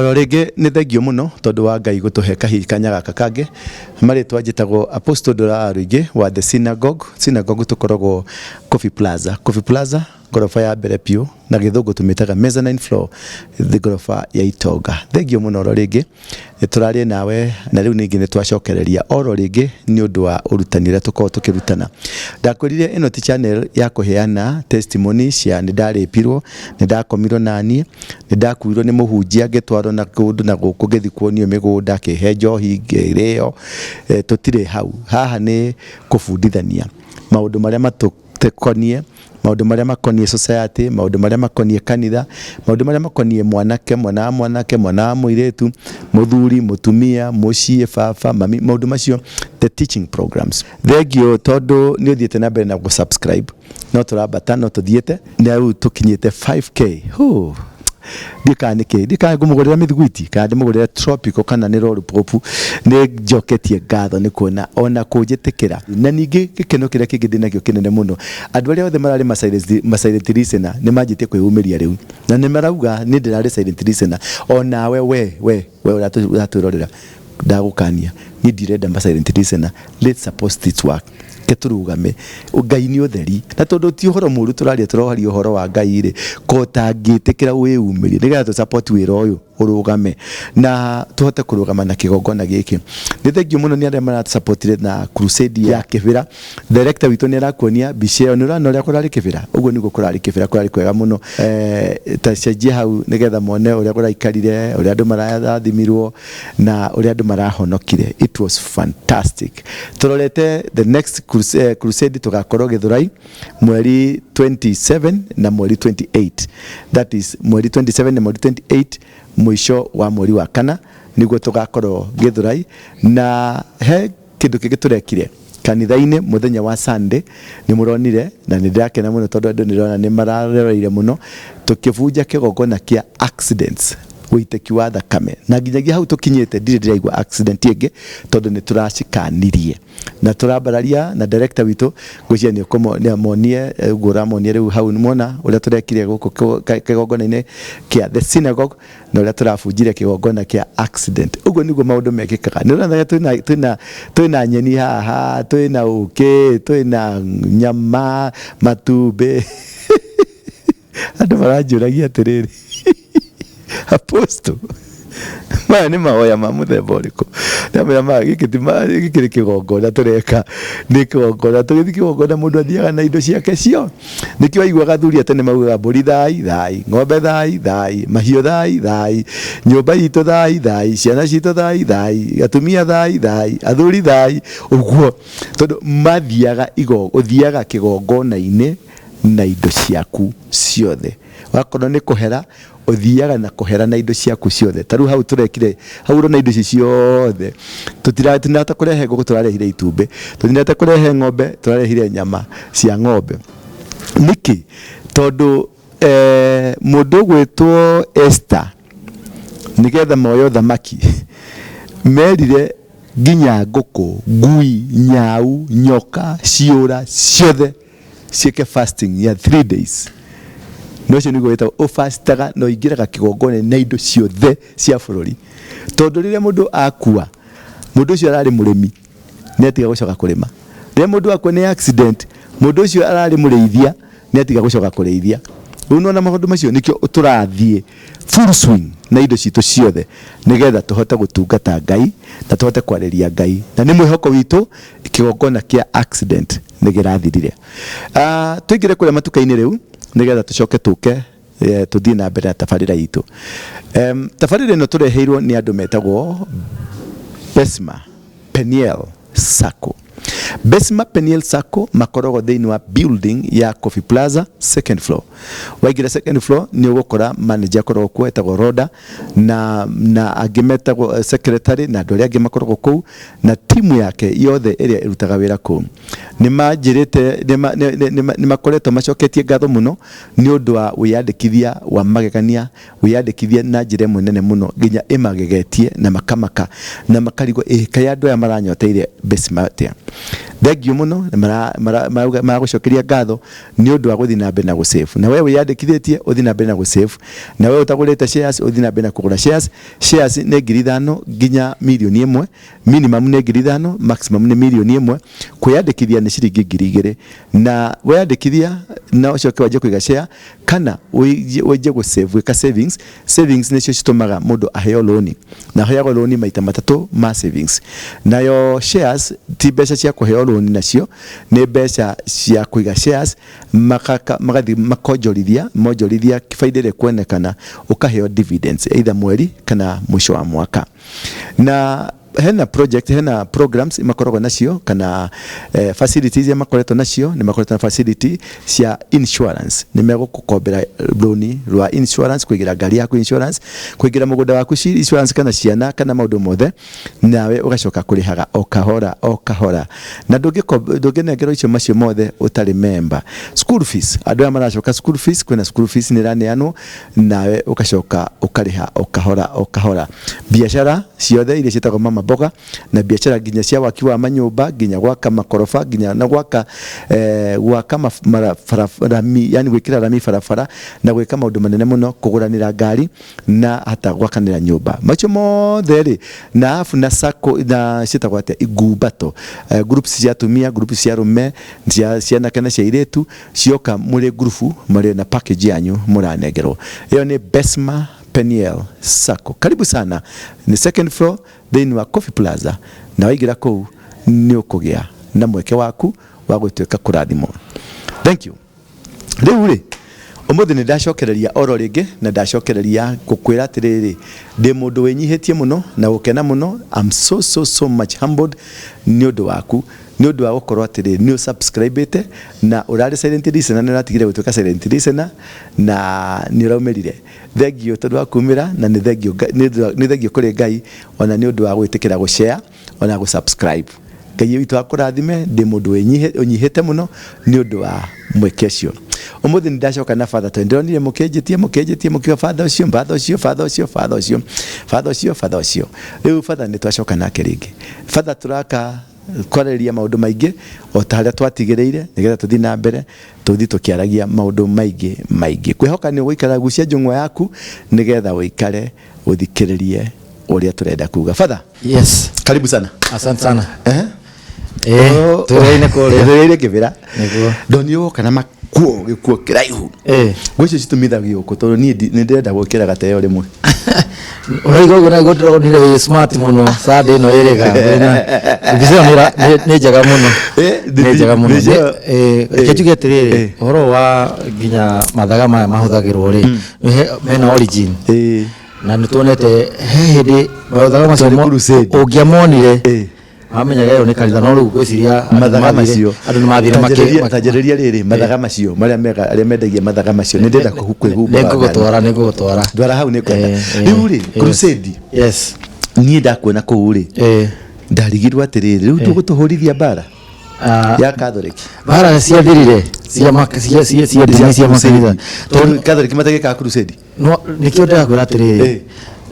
Oro rĩngĩ nĩ thengio mũno tondũ wa Ngai gũtũhe kahinda kanya gaka kangĩ. Marĩtwa njĩtagwo Apostle Ndũra wa Rũingĩ wa The Synagogue. Synagogue tũkoragwo Coffee Plaza. Coffee Plaza ngoroba ya mbere piũ na gĩthũngũ tũmĩtaga mezzanine floor, ngoroba ya itonga. Thengio mũno oro rĩngĩ. Tũraria nawe na rĩu ningĩ nĩ twacokereria oro rĩngĩ nĩ ũndũ wa ũrutani ũrĩa tũkoragwo tũkĩrutana. Ndakwĩrire ĩno ti channel ya kũheana testimony cia nĩ ndarĩpirwo, nĩ ndakomirwo naniĩ, nĩ ndakuirwo nĩ mũhunjia ngĩtwarwo na kũndũ na gũkũ ngĩthiĩ kuonio mĩgũnda, akĩhe njohi ngĩrĩo, tũtirĩ hau. Haha nĩ kũbundithania maũndũ marĩa matũ tũkonie maũndũ marĩa makoniĩ society, maũndũ marĩa makoniĩ kanitha, maũndũ marĩa makoniĩ mwanake, mwana wa mwanake, mwana wa mũirĩtu, mũthuri, mũtumia, mũciĩ, baba, mami, maũndũ macio the teaching programs. Thengiũ tondũ nĩ ũthiĩte na mbere na gũ subscribe, no tũrambata no tũthiĩte na rĩu tũkinyĩte 5K. Huu. Ndiũĩ kana nĩ kĩ, ndiũĩ kana ngũmũgũrĩra mĩthiguiti kana ndĩmũgũrĩre tropical kana nĩ lollipop. Nĩ njoketie ngatho nĩ kuona ona kũnjĩtĩkĩra. Na ningĩ gĩkeno kĩrĩa kĩngĩ ndĩnakĩo kĩnene mũno, andũ arĩa othe mararĩ ma silent listener nĩ manjĩtie kwĩyumĩria rĩu. Na nĩ marauga niĩ ndĩrarĩ silent listener. Onawe we we we ũratwĩrorera ndagũkania niĩ ndirenda ma silent listener. Let's support this work. Reke tũrũgame. Ngai nĩ ũtheri. Na tondũ ti ũhoro mũru tũraria tũroria ũhoro wa Ngai rĩ, ko ũtangĩtĩkĩra wĩyumĩrie nĩgetha tũ support wĩra ũyũ ũrũgame na tũhote kũrũgama na kĩgongona gĩkĩ. Nĩ thengiũ mũno nĩ arĩa maratũ na crusade ya Kĩbĩra. Director witũ nĩ arakuonia mbica ĩyo, nĩ ũrona ũrĩa kũrarĩ Kĩbĩra? Ũguo nĩguo kũrarĩ Kĩbĩra, kũrarĩ kwega mũno. Ta cenjia hau nĩgetha mone ũrĩa kũraikarire, ũrĩa andũ marathimirwo na ũrĩa andũ marahonokire. It was fantastic. Tũrorete the next crusade tũgakorwo Gĩthũrai mweri 27 na mweri 28. That is mweri 27 na mweri 28 mũico wa mweri wa kana nĩguo tũgakorwo Gĩthũrai. Na he kĩndũ kĩngĩ tũrekire kanitha-inĩ mũthenya wa Sunday nĩ mũronire na nĩ ndĩrakena mũno tondũ andũ nĩndĩrona nĩ mararoreire mũno tũkĩbunja kĩgongona kĩa accidents ũitĩki wa thakame na nginyagia hau tũkinyĩte ndirĩ ndĩraigua accident ĩngĩ tondũ nĩ tũracikanirie na tũrambararia na director witũ ngwĩciria nĩ ũkũmonie ũguo ũramonia rĩu hau nĩmwona ũrĩa tũrekire gũkũ kĩgongona-inĩ kĩa The Synagogue na ũrĩa tũrabunjire kĩgongona kĩa accident. Ũguo nĩguo maũndũ mekĩkaga. Nĩ ũrona twĩna nyeni haha, twĩna ũkĩ, twĩna nyama, matumbĩ. Andũ maranjũragia atĩrĩrĩ, Apostle, maya nĩ mahoya ma mũthemba ũrĩkũ? Ndamwĩra maya gĩkĩ ti gĩkĩ nĩ kĩgongona tũreka, nĩ kĩgongona. Tũgĩthiĩ kĩgongona mũndũ athiaga na indo ciake cio. Nĩkĩo waiguaga athuri a tene maugaga mbũri thai thai, ng'ombe thai thai, mahiũ thai thai, nyũmba itũ thai thai, ciana citũ thai thai, atumia thai thai, athuri thai, ũguo. Tondũ mathiaga ũthiaga kĩgongona-inĩ na indo ciaku ciothe. Wakorwo nĩ kũhera, ũthiaga na kũhera na indo ciaku ciothe. Ta rĩu hau tũrekire, hau ũrona indo ici ciothe, tũtinahota kũrehe ngũkũ tũrarehire itumbĩ, tũtinahota kũrehe ng'ombe tũrarehire nyama cia ng'ombe. Nĩkĩ? Tondũ mũndũ ũgwĩtwo Esther nĩgetha moe ũthamaki, merire nginya ngũkũ, ngui, nyau, nyoka, ciũra ciothe ciĩke fasting ya 3 days. Na ũcio nĩguo wĩtagwo ũfastaga na ũingĩraga kĩgongona na indo ciothe cia bũrũri. Tondũ rĩrĩa mũndũ akua, mũndũ ũcio ararĩ mũrĩmi, nĩ atiga gũcoka kũrĩma. Rĩrĩa mũndũ akua nĩ accident, mũndũ ũcio ararĩ mũrĩithia, nĩ atiga gũcoka kũrĩithia. Rĩu nĩwona maũndũ macio nĩkĩo tũrathiĩ full swing na indo citũ ciothe nĩgetha tũhote gũtungata Ngai na tũhote kwarĩria Ngai. Na nĩ mwĩhoko witũ kĩgongona kĩa accident nĩ kĩrathirire. Tũingĩre kũrĩa matuka-inĩ rĩu nĩgetha tũcoke tũke tũthiĩ na mbere na tabarĩra itũ. Tabarĩra ĩno tũreheirwo nĩ andũ metagwo Besma Peniel Sacco. Besma Peniel Sacco makoragwo thĩinĩ wa building ya Coffee Plaza second floor. Waingĩra second floor nĩ ũgũkora manager akoragwo kuo etagwo Rhoda na angĩ metagwo secretary na andũ arĩa angĩ makoragwo kũu na timu yake yothe ĩrĩa ĩrutaga wĩra kũu. Nĩ manjĩrĩte, nĩ makoretwo macoketie ngatho mũno nĩ ũndũ wa wĩyandĩkithia wa magegania, wĩyandĩkithia na njĩra ĩmwe nene mũno nginya ĩmagegetie na makamaka na makarigwo ĩ kaĩ andũ aya maranyoteire Besma atĩa. Thengiũ mũno na maragũcokeria ngatho nĩ ũndũ wa gũthiĩ na mbere na gũ-save. Na we wĩyandĩkithĩtie ũthiĩ na mbere na gũ-save. Na we ũtagũrĩte shares ũthiĩ na mbere na kũgũra shares. Shares nĩ 5,000 nginya 1,000,000, minimum nĩ 5,000, maximum nĩ 1,000,000. Kwĩyandĩkithia nĩ ciringi 2,000. Na weyandĩkithia na ũcoke wanjie kũiga share kana wanjie gũ save, gwĩka savings. Savings nĩcio citũmaga mũndũ aheo loan, na aheagwo loan maita matatũ ma savings. Nayo shares ti mbeca cia kũheo loan nacio, nĩ mbeca cia kũiga shares, magathiĩ makonjorithia, monjorithia baida ĩrĩa ĩkuonekana ũkaheo dividends either mweri kana mũico wa mwaka. Na hena project, hena programs makoragwo nacio kana facilities iria makoretwo nacio, nĩ makoretwo na facility cia insurance. Nĩ megũkũkombera loan rwa insurance, kũigĩra ngari yaku insurance, kũigĩra mũgũnda waku insurance, kana ciana, kana maũndũ mothe, nawe ũgacoka kũrĩhaga o kahora o kahora. Na ndũngĩnengerwo icio macio mothe ũtarĩ member. School fees, andũ aya maracoka school fees, kwĩna school fees nĩ ĩraneanwo, nawe ũgacoka ũkarĩha o kahora o kahora. Biacara ciothe iria ciĩtagwo mama mboga, na biacara nginya cia waki wa manyũmba, nginya gwaka makoroba, nginya na gwaka rami, yani gwĩkĩra rami barabara, na gwĩka maũndũ manene mũno, kũgũranĩra ngari na hata gwakanĩra nyũmba, macio mothe rĩ, na arabu na sacco na ciĩtagwo atĩa, igumbato, groups cia atumia, groups cia arũme, cia cianake na cia airĩtu, cioka mũrĩ ngurubu, mũrĩ na package yanyu mũranengerwo. Ĩyo nĩ Besma Peniel Sacco. Karibu sana, nĩ second floor thĩinĩ wa Coffee Plaza, na waingĩra kũu nĩ ũkũgĩa na mweke waku wa gũtuĩka kũrathimwo. Thank you. Rĩu rĩ, ũmũthĩ nĩ ndacokereria oro rĩngĩ, na ndacokereria gũkwĩra atĩrĩrĩ, ndĩ mũndũ wĩnyihĩtie mũno na gũkena mũno. I'm so so so much humbled nĩ ũndũ waku, nĩ ũndũ wa gũkorwo atĩrĩrĩ nĩ ũsubscribĩte na ũrarĩ silent listener, nĩ ũratigire gũtuĩka silent listener na nĩ ũraumĩrire. Thengiũ tondũ wa kumĩra, na nĩ thengiũ nĩ thengiũ kũrĩ Ngai ona nĩ ũndũ wa gwĩtĩkĩra gũshare ona gũsubscribe. Ngai witũ akũrathime. Ndĩ mũndũ ũnyihĩte mũno nĩ ũndũ wa mweke ũcio. Ũmũthĩ nĩ ndacoka na father, tondũ ndĩronire mũkĩnjĩtie mũkĩnjĩtie mũkiuga father ũcio, father ũcio, father ũcio, father ũcio, father ũcio, father ũcio. Rĩu father nĩ twacoka nake rĩngĩ. Father, tũraka kwarĩrĩria maũndũ maingĩ o ta harĩa twatigĩrĩire, nĩgetha tũthiĩ na mbere, tũthiĩ tũkĩaragia maũndũ maingĩ maingĩ. Kwĩhoka nĩ ũgũikara gucia njũng'wa yaku nĩgetha ũikare ũthikĩrĩrie ũrĩa tũrenda kuga. Father, Yes. karibu sana. Asante sana. Twĩraine kũrĩa. Twĩraine kĩbĩra. Nĩguo. Ndonire woka na makuo, gĩkuo kĩraihu. Ngũicio citumithagio kũ? Tondũ niĩ nĩ ndĩrenda gwĩkĩra gateo rĩmwe. Ũraigua ũguo, naiguo ndĩronire wĩ smart mũno Sunday ĩno ĩrĩga. Mbica ĩyo nĩ njega mũno. Nĩ njega mũno. Mbica ĩyo- Reke njuge atĩrĩrĩ, ũhoro wa nginya mathaga maya mahũthagĩrwo rĩ, mena origin. Na nĩ tuonete he hĩndĩ mathaga macio Twarĩ crusade. Ũngĩamonire mamenyaga ĩyo nĩ kanitha, no rĩu ngwĩciria andũ Mathaga macio andũ nĩ mathire Tanjĩrĩria rĩrĩ, mathaga macio marĩa mega, arĩa mendagia mathaga macio, nĩ ndĩrenda kwĩhumba. Nĩ ngũgũtwara, nĩ ngũgũtwara. Ndwara hau, nĩ ngwenda. Rĩu rĩ, crusade, niĩ ndakuona kũu rĩ, ndarigirwo atĩrĩrĩ, rĩu tũgũtũhũrithia mbara ya Catholic. Mbara ciathirire cia ndini cia makanitha. Tondũ Catholic matagĩkaga crusade. No nĩkĩo ndĩrakwĩra atĩrĩrĩ,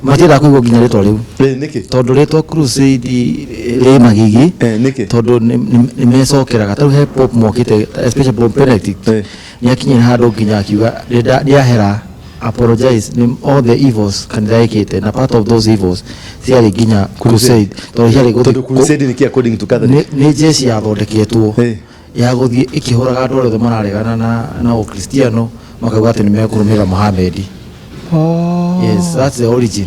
matiendaga kũigua nginya rĩtwa rĩu. Nĩkĩ? Tondũ rĩtwa crusade rĩ magigi. Nĩkĩ? Tondũ nĩ mecokeraga. Tarĩu he pope mokĩte, especially Pope Benedict, nĩ akinyire handũ nginya akiuga nĩahera, apologize nĩ all the evils kanitha ĩkĩte, na part of those evils ciarĩ nginya crusade, tondũ ciarĩ Tondũ crusade nĩ kĩ according to Catholic? Nĩ jeshi yathondeketwo ya gũthiĩ ĩkĩhũraga andũ arĩa othe mararegana na ũkristiano, makauga atĩ nĩ mekũrũmĩrĩra Muhammad. Yes, that's the origin.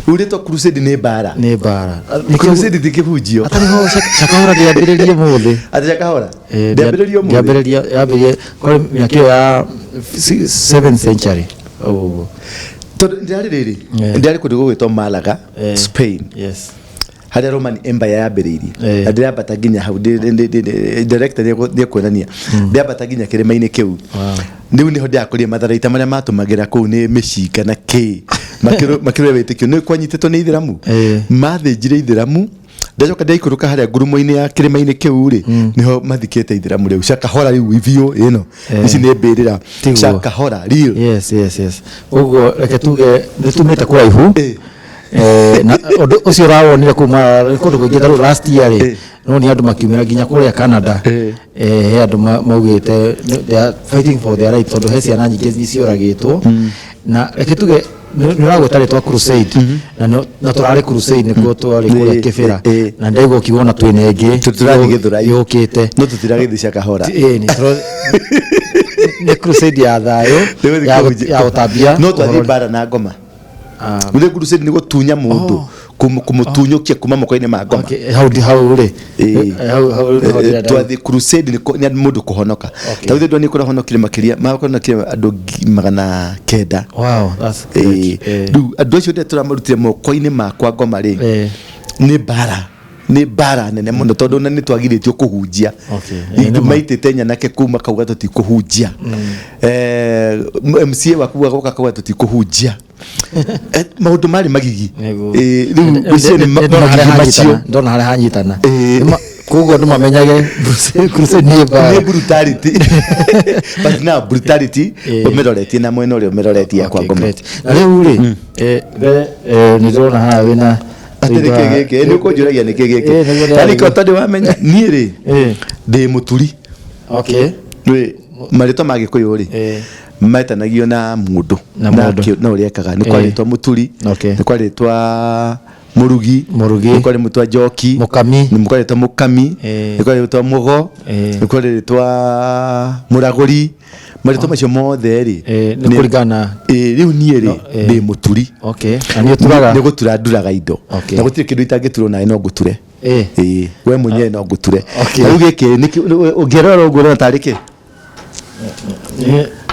Rĩu rĩtwa crusade nĩ mbara? Nĩ mbara. Crusade ti kĩhunjio? Atarĩ ho Shakahola ndĩambĩrĩrie mũthĩ. Atĩ Shakahola ndĩambĩrĩrio ũmũthĩ? Ndĩambĩrĩria, yambĩrĩrie kwarĩ mĩaka ĩyo ya 7th century ũguo. Tondũ ndĩrarĩ rĩrĩ, ndĩrarĩ kũndũ gũgwĩtwo Malaga, Spain, harĩa Roman Empire yambĩrĩirie. Na ndĩrambata nginya hau, director nĩekuonania, ndĩrambata nginya kĩrĩma-inĩ kĩu. Rĩu nĩho ndĩrakũria matharaita marĩa matũmagĩra kũu nĩ mĩcinga na kĩ makĩrũa wĩtĩkio nĩ kwanyitĩtwo nĩ ithĩramu. Mathĩnjire ithĩramu. Ndacoka ndaikũrũka harĩa ngurumo-inĩ ya kĩrĩma-inĩ kĩu rĩ, nĩho mathikĩte ithĩramu. Rĩu Shakahola rĩu biũ ĩno, ici nĩ mbĩrĩra. Tiguo. Shakahola real. Yes, ũguo reke tuge nĩ tumĩte kũraihu. Na ũndũ ũcio ũrawonire kuma kũndũ kũingĩ, ta rĩu last year rĩ, no nĩ andũ makiumĩra nginya kũrĩa Canada. He andũ maugĩte they are fighting for their right, tondũ he ciana nyingĩ cioragĩtwo. Na reke tuge nĩ ũragweta rĩtwa crusade, na tũrarĩ crusade nĩkuo twarĩ kũrĩa Kĩbĩra, na ndaigua ũkiuga ona twĩna ĩngĩ Tũrathiĩ Gĩthũrai. yũkĩte. No tũtiragĩthiĩ cia kahora. Nĩ crusade ya thayũ, ya gũtambia no twathiĩ ũhoro. mbara na ngoma. Ah, Gũthiĩ crusade nĩ gũtunya mũndũ, kũmũtunyũkia kuma moko-inĩ ma ngoma. Okay, hau rĩ. Hau nĩho ndĩrenda. Twathiĩ crusade nĩ mũndũ kũhonoka. Ta rĩu ndona kũrahonokire makĩria mahonokire andũ 900. Wow, that's great. Rĩu andũ acio ndĩa tũramarutire moko-inĩ makwa ngoma rĩ, nĩ mbara nene mũno, tondũ ona nĩ twagirĩtio kũhunjia. Nĩ ma. Maitĩte nyanake kuma kauga tũtikũhunjia. MCA waku agoka kauga tũtikũhunjia. Maũndũ marĩ magigi. Nĩguo. Rĩu ũcio nĩ Ndona harĩa magigi macio. hanyitana, ndona harĩa hanyitana. Koguo andũ mamenyage crusade nĩ mbara. Nĩ brutality, but now brutality ũmĩroretie na mwena ũrĩa ũmĩroretie kwa ngoma. Great. Na rĩu rĩ, mbere, nĩ ndĩrona haha wĩna Atĩ nĩkĩ gĩkĩ? Nĩ ũkũnjũragia nĩkĩ gĩkĩ? Nĩguo ndĩraigua. Yani ko tondũ wamenya niĩ rĩ, ndĩ mũturi. Rĩ marĩtwa ma Gĩkũyũ rĩ, metanagio na mũndũ Na mũndũ. Na ũrĩa ekaga. Nĩ kwarĩtwa mũturi, nĩ kwarĩtwa mũrugi, Mũrugi. nĩ kwarĩtwa njoki, Mũkami. nĩ kwarĩtwa mũkami, nĩ kwarĩtwa mũgo, nĩ kwarĩtwa mũragũri. Marĩtwa macio mothe rĩ, Nĩ kũringana na Rĩu niĩ rĩ, ndĩ mũturi. Na nĩ ũturaga? Nĩ gũtura nduraga indo. Na gũtirĩ kĩndũ itangĩturwo, nawe no ngũture. Ĩĩ, we mwenyewe no ngũture. Na rĩu gĩkĩ ũngĩrora ũguo ũrona tarĩ kĩ?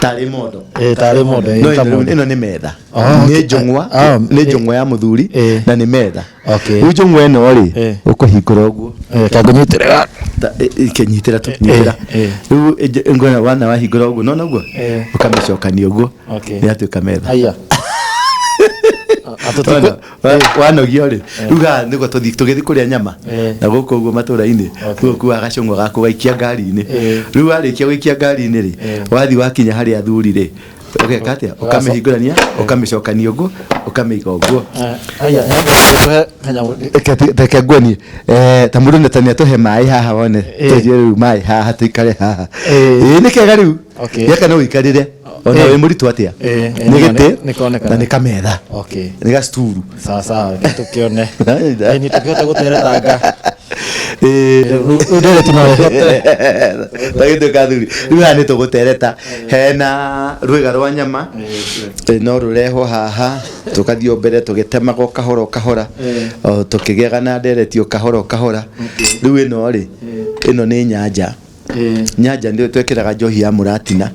Tarĩ mondo. Tarĩ mondo, No ta ĩno mondo. ĩno nĩ metha. Oh, Nĩ njũng'wa. Ah, Nĩ njũng'wa ya mũthuri na nĩ metha. Rĩu njũng'wa ĩno rĩ, ũkũhingũra ũguo. Kangũnyitĩrĩra. Ikenyitĩra tu, nyitĩra. Rĩu ngwena wana wahingũra ũguo, nona ũguo, ũkamĩcokania ũguo, nĩ yatuĩka metha. Aya. Wona, wanogio rĩ, rĩu haha nĩguo tũthiĩ tũgĩthiĩ kũrĩa nyama na gũkũ ũguo matũra-inĩ. Rĩu ũkuaga gacũng'wa gaku gaikia ngari-inĩ. Rĩu warĩkia gũikia ngari-inĩ rĩ, wathiĩ wakinya harĩa athuri rĩ, ũgeka atĩa? Ũkamĩhingũrania, ũkamĩcokania ũguo, ũkamĩiga ũguo. Aya, tũhe kanyamũ. Reke nguonie. Ta mũndũ nĩ ta tũhe maĩ haha wone. Tũthiĩ rĩu maĩ haha, tũikare haha. Ĩĩ, nĩ kega rĩu. Gaka no ũikarĩre ona wĩ mũritũ atĩa. Nĩ gĩtĩ Nĩkonekana. na nĩ kametha. Nĩ gacituru. Sawa sawa, reke tũkĩone. Nĩ tũkĩhota gũteretanga. Rĩu ndereti no ĩhote. Tagĩtuĩka athuri rĩu haha nĩ tũgũtereta hena rwĩga rwa nyama. No rũrehwo haha, tũgathiĩ o mbere tũgĩtemaga o kahora o kahora, o tũkĩgĩaga na ndereti o kahora o kahora. Rĩu ĩno rĩ, ĩno nĩ nyanja. Nyanja nĩ twekĩraga njohi ya mũratina.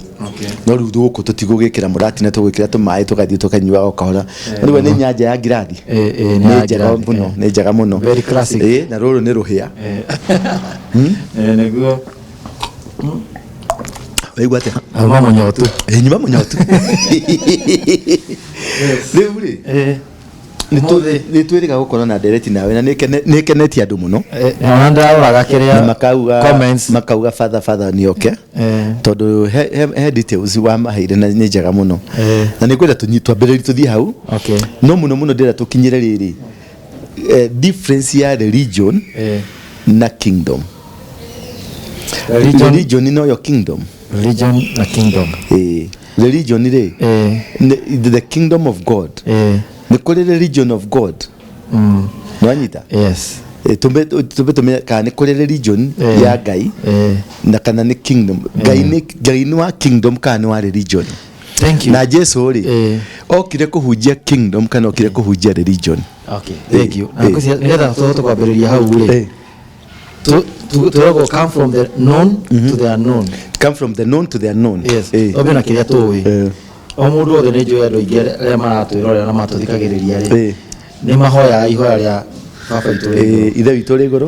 No rĩu gũkũ tũtigũgĩkĩra mũratina, tũgwĩkĩra tũmaĩ, tũgathiĩ tũkanyuaga o kahora. Rĩu nĩ nyanja ya ngirathi. Nĩ ya Nĩ njega ngirathi, mũno. Nĩ njega mũno. Very classic. Na rũrũ nĩ rũhĩa. Nĩguo. Waigua atĩa? Auma mũnyotu. Nyuma mũnyotu. Rĩu rĩ, nĩ twĩrĩga gũkorwo na ndereti nawe, na nĩ ĩkenetie andũ mũno. Ona ndaroraga kĩrĩa Na makauga comments. Makauga father, father nĩ oke, tondũ he details wamaheire na nĩ njega mũno. Na nĩ ngwenda twambĩrĩrie tũthiĩ hau. No mũno mũno ndĩrenda tũkinyĩre rĩrĩ, difference ya religion na kingdom. Religion, Religion noyo kingdom. Religion na kingdom. Religion rĩ, the kingdom of God. Nĩ kũrĩ religion of God. Nĩwanyita? Yes. Tumbe tumenye kana nĩ kũrĩ religion ya Ngai na kana nĩ kingdom. Ngai nĩ wa kingdom kana nĩ wa religion? Thank you. Na Jesu rĩ, okire kũhunjia kingdom kana okire kũhunjia religion? Okay, thank you. Na ngwĩciria nĩgetha tũhote kwambĩrĩria hau rĩ, twĩragwo come from the known to the unknown. Come from the known to the unknown. Yes. Twambe na kĩrĩa tũĩ. O mũndũ wothe, nĩ njũĩ andũ aingĩ arĩa maratwĩrorera na matũthikagĩrĩria rĩ, nĩ mahoyaga ihoya rĩa Baba witũ ũrĩ igũrũ. Ithe witũ ũrĩ igũrũ.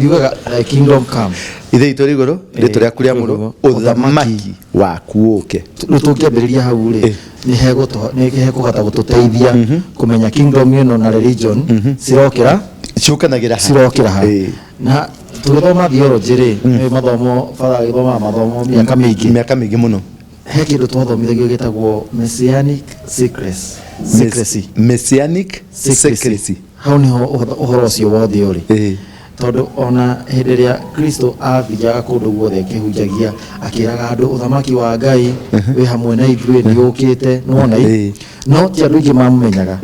Riugaga "Thy kingdom come." Ithe witũ ũrĩ igũrũ, rĩtwa rĩaku rĩamũrwo, ũthamaki waku ũke. Rĩu tũngĩambĩrĩria hau rĩ, nĩ hekũhota gũtũteithia kũmenya kingdom ĩno na religion cirokĩra Ciũkanagĩra ha? Cirokĩra ha? Na tũgĩthoma theology rĩ, nĩ mathomo, father agĩthomaga mathomo mĩaka mĩingĩ. Mĩaka mĩingĩ mũno. He kĩndũ twathomithagio gĩtagwo messianic secrecy. Secrecy. Messianic secrecy. Hau niho ũhoro ũcio wothe ũrĩ. Tondũ ona hĩndĩ ĩrĩa Kristo athiaga kũndũ guothe akĩhunjagia, akĩraga andũ ũthamaki wa Ngai wĩ hamwe na ithuĩ, nĩ ũkĩte, nĩwona i? No ti andũ aingĩ mamũmenyaga.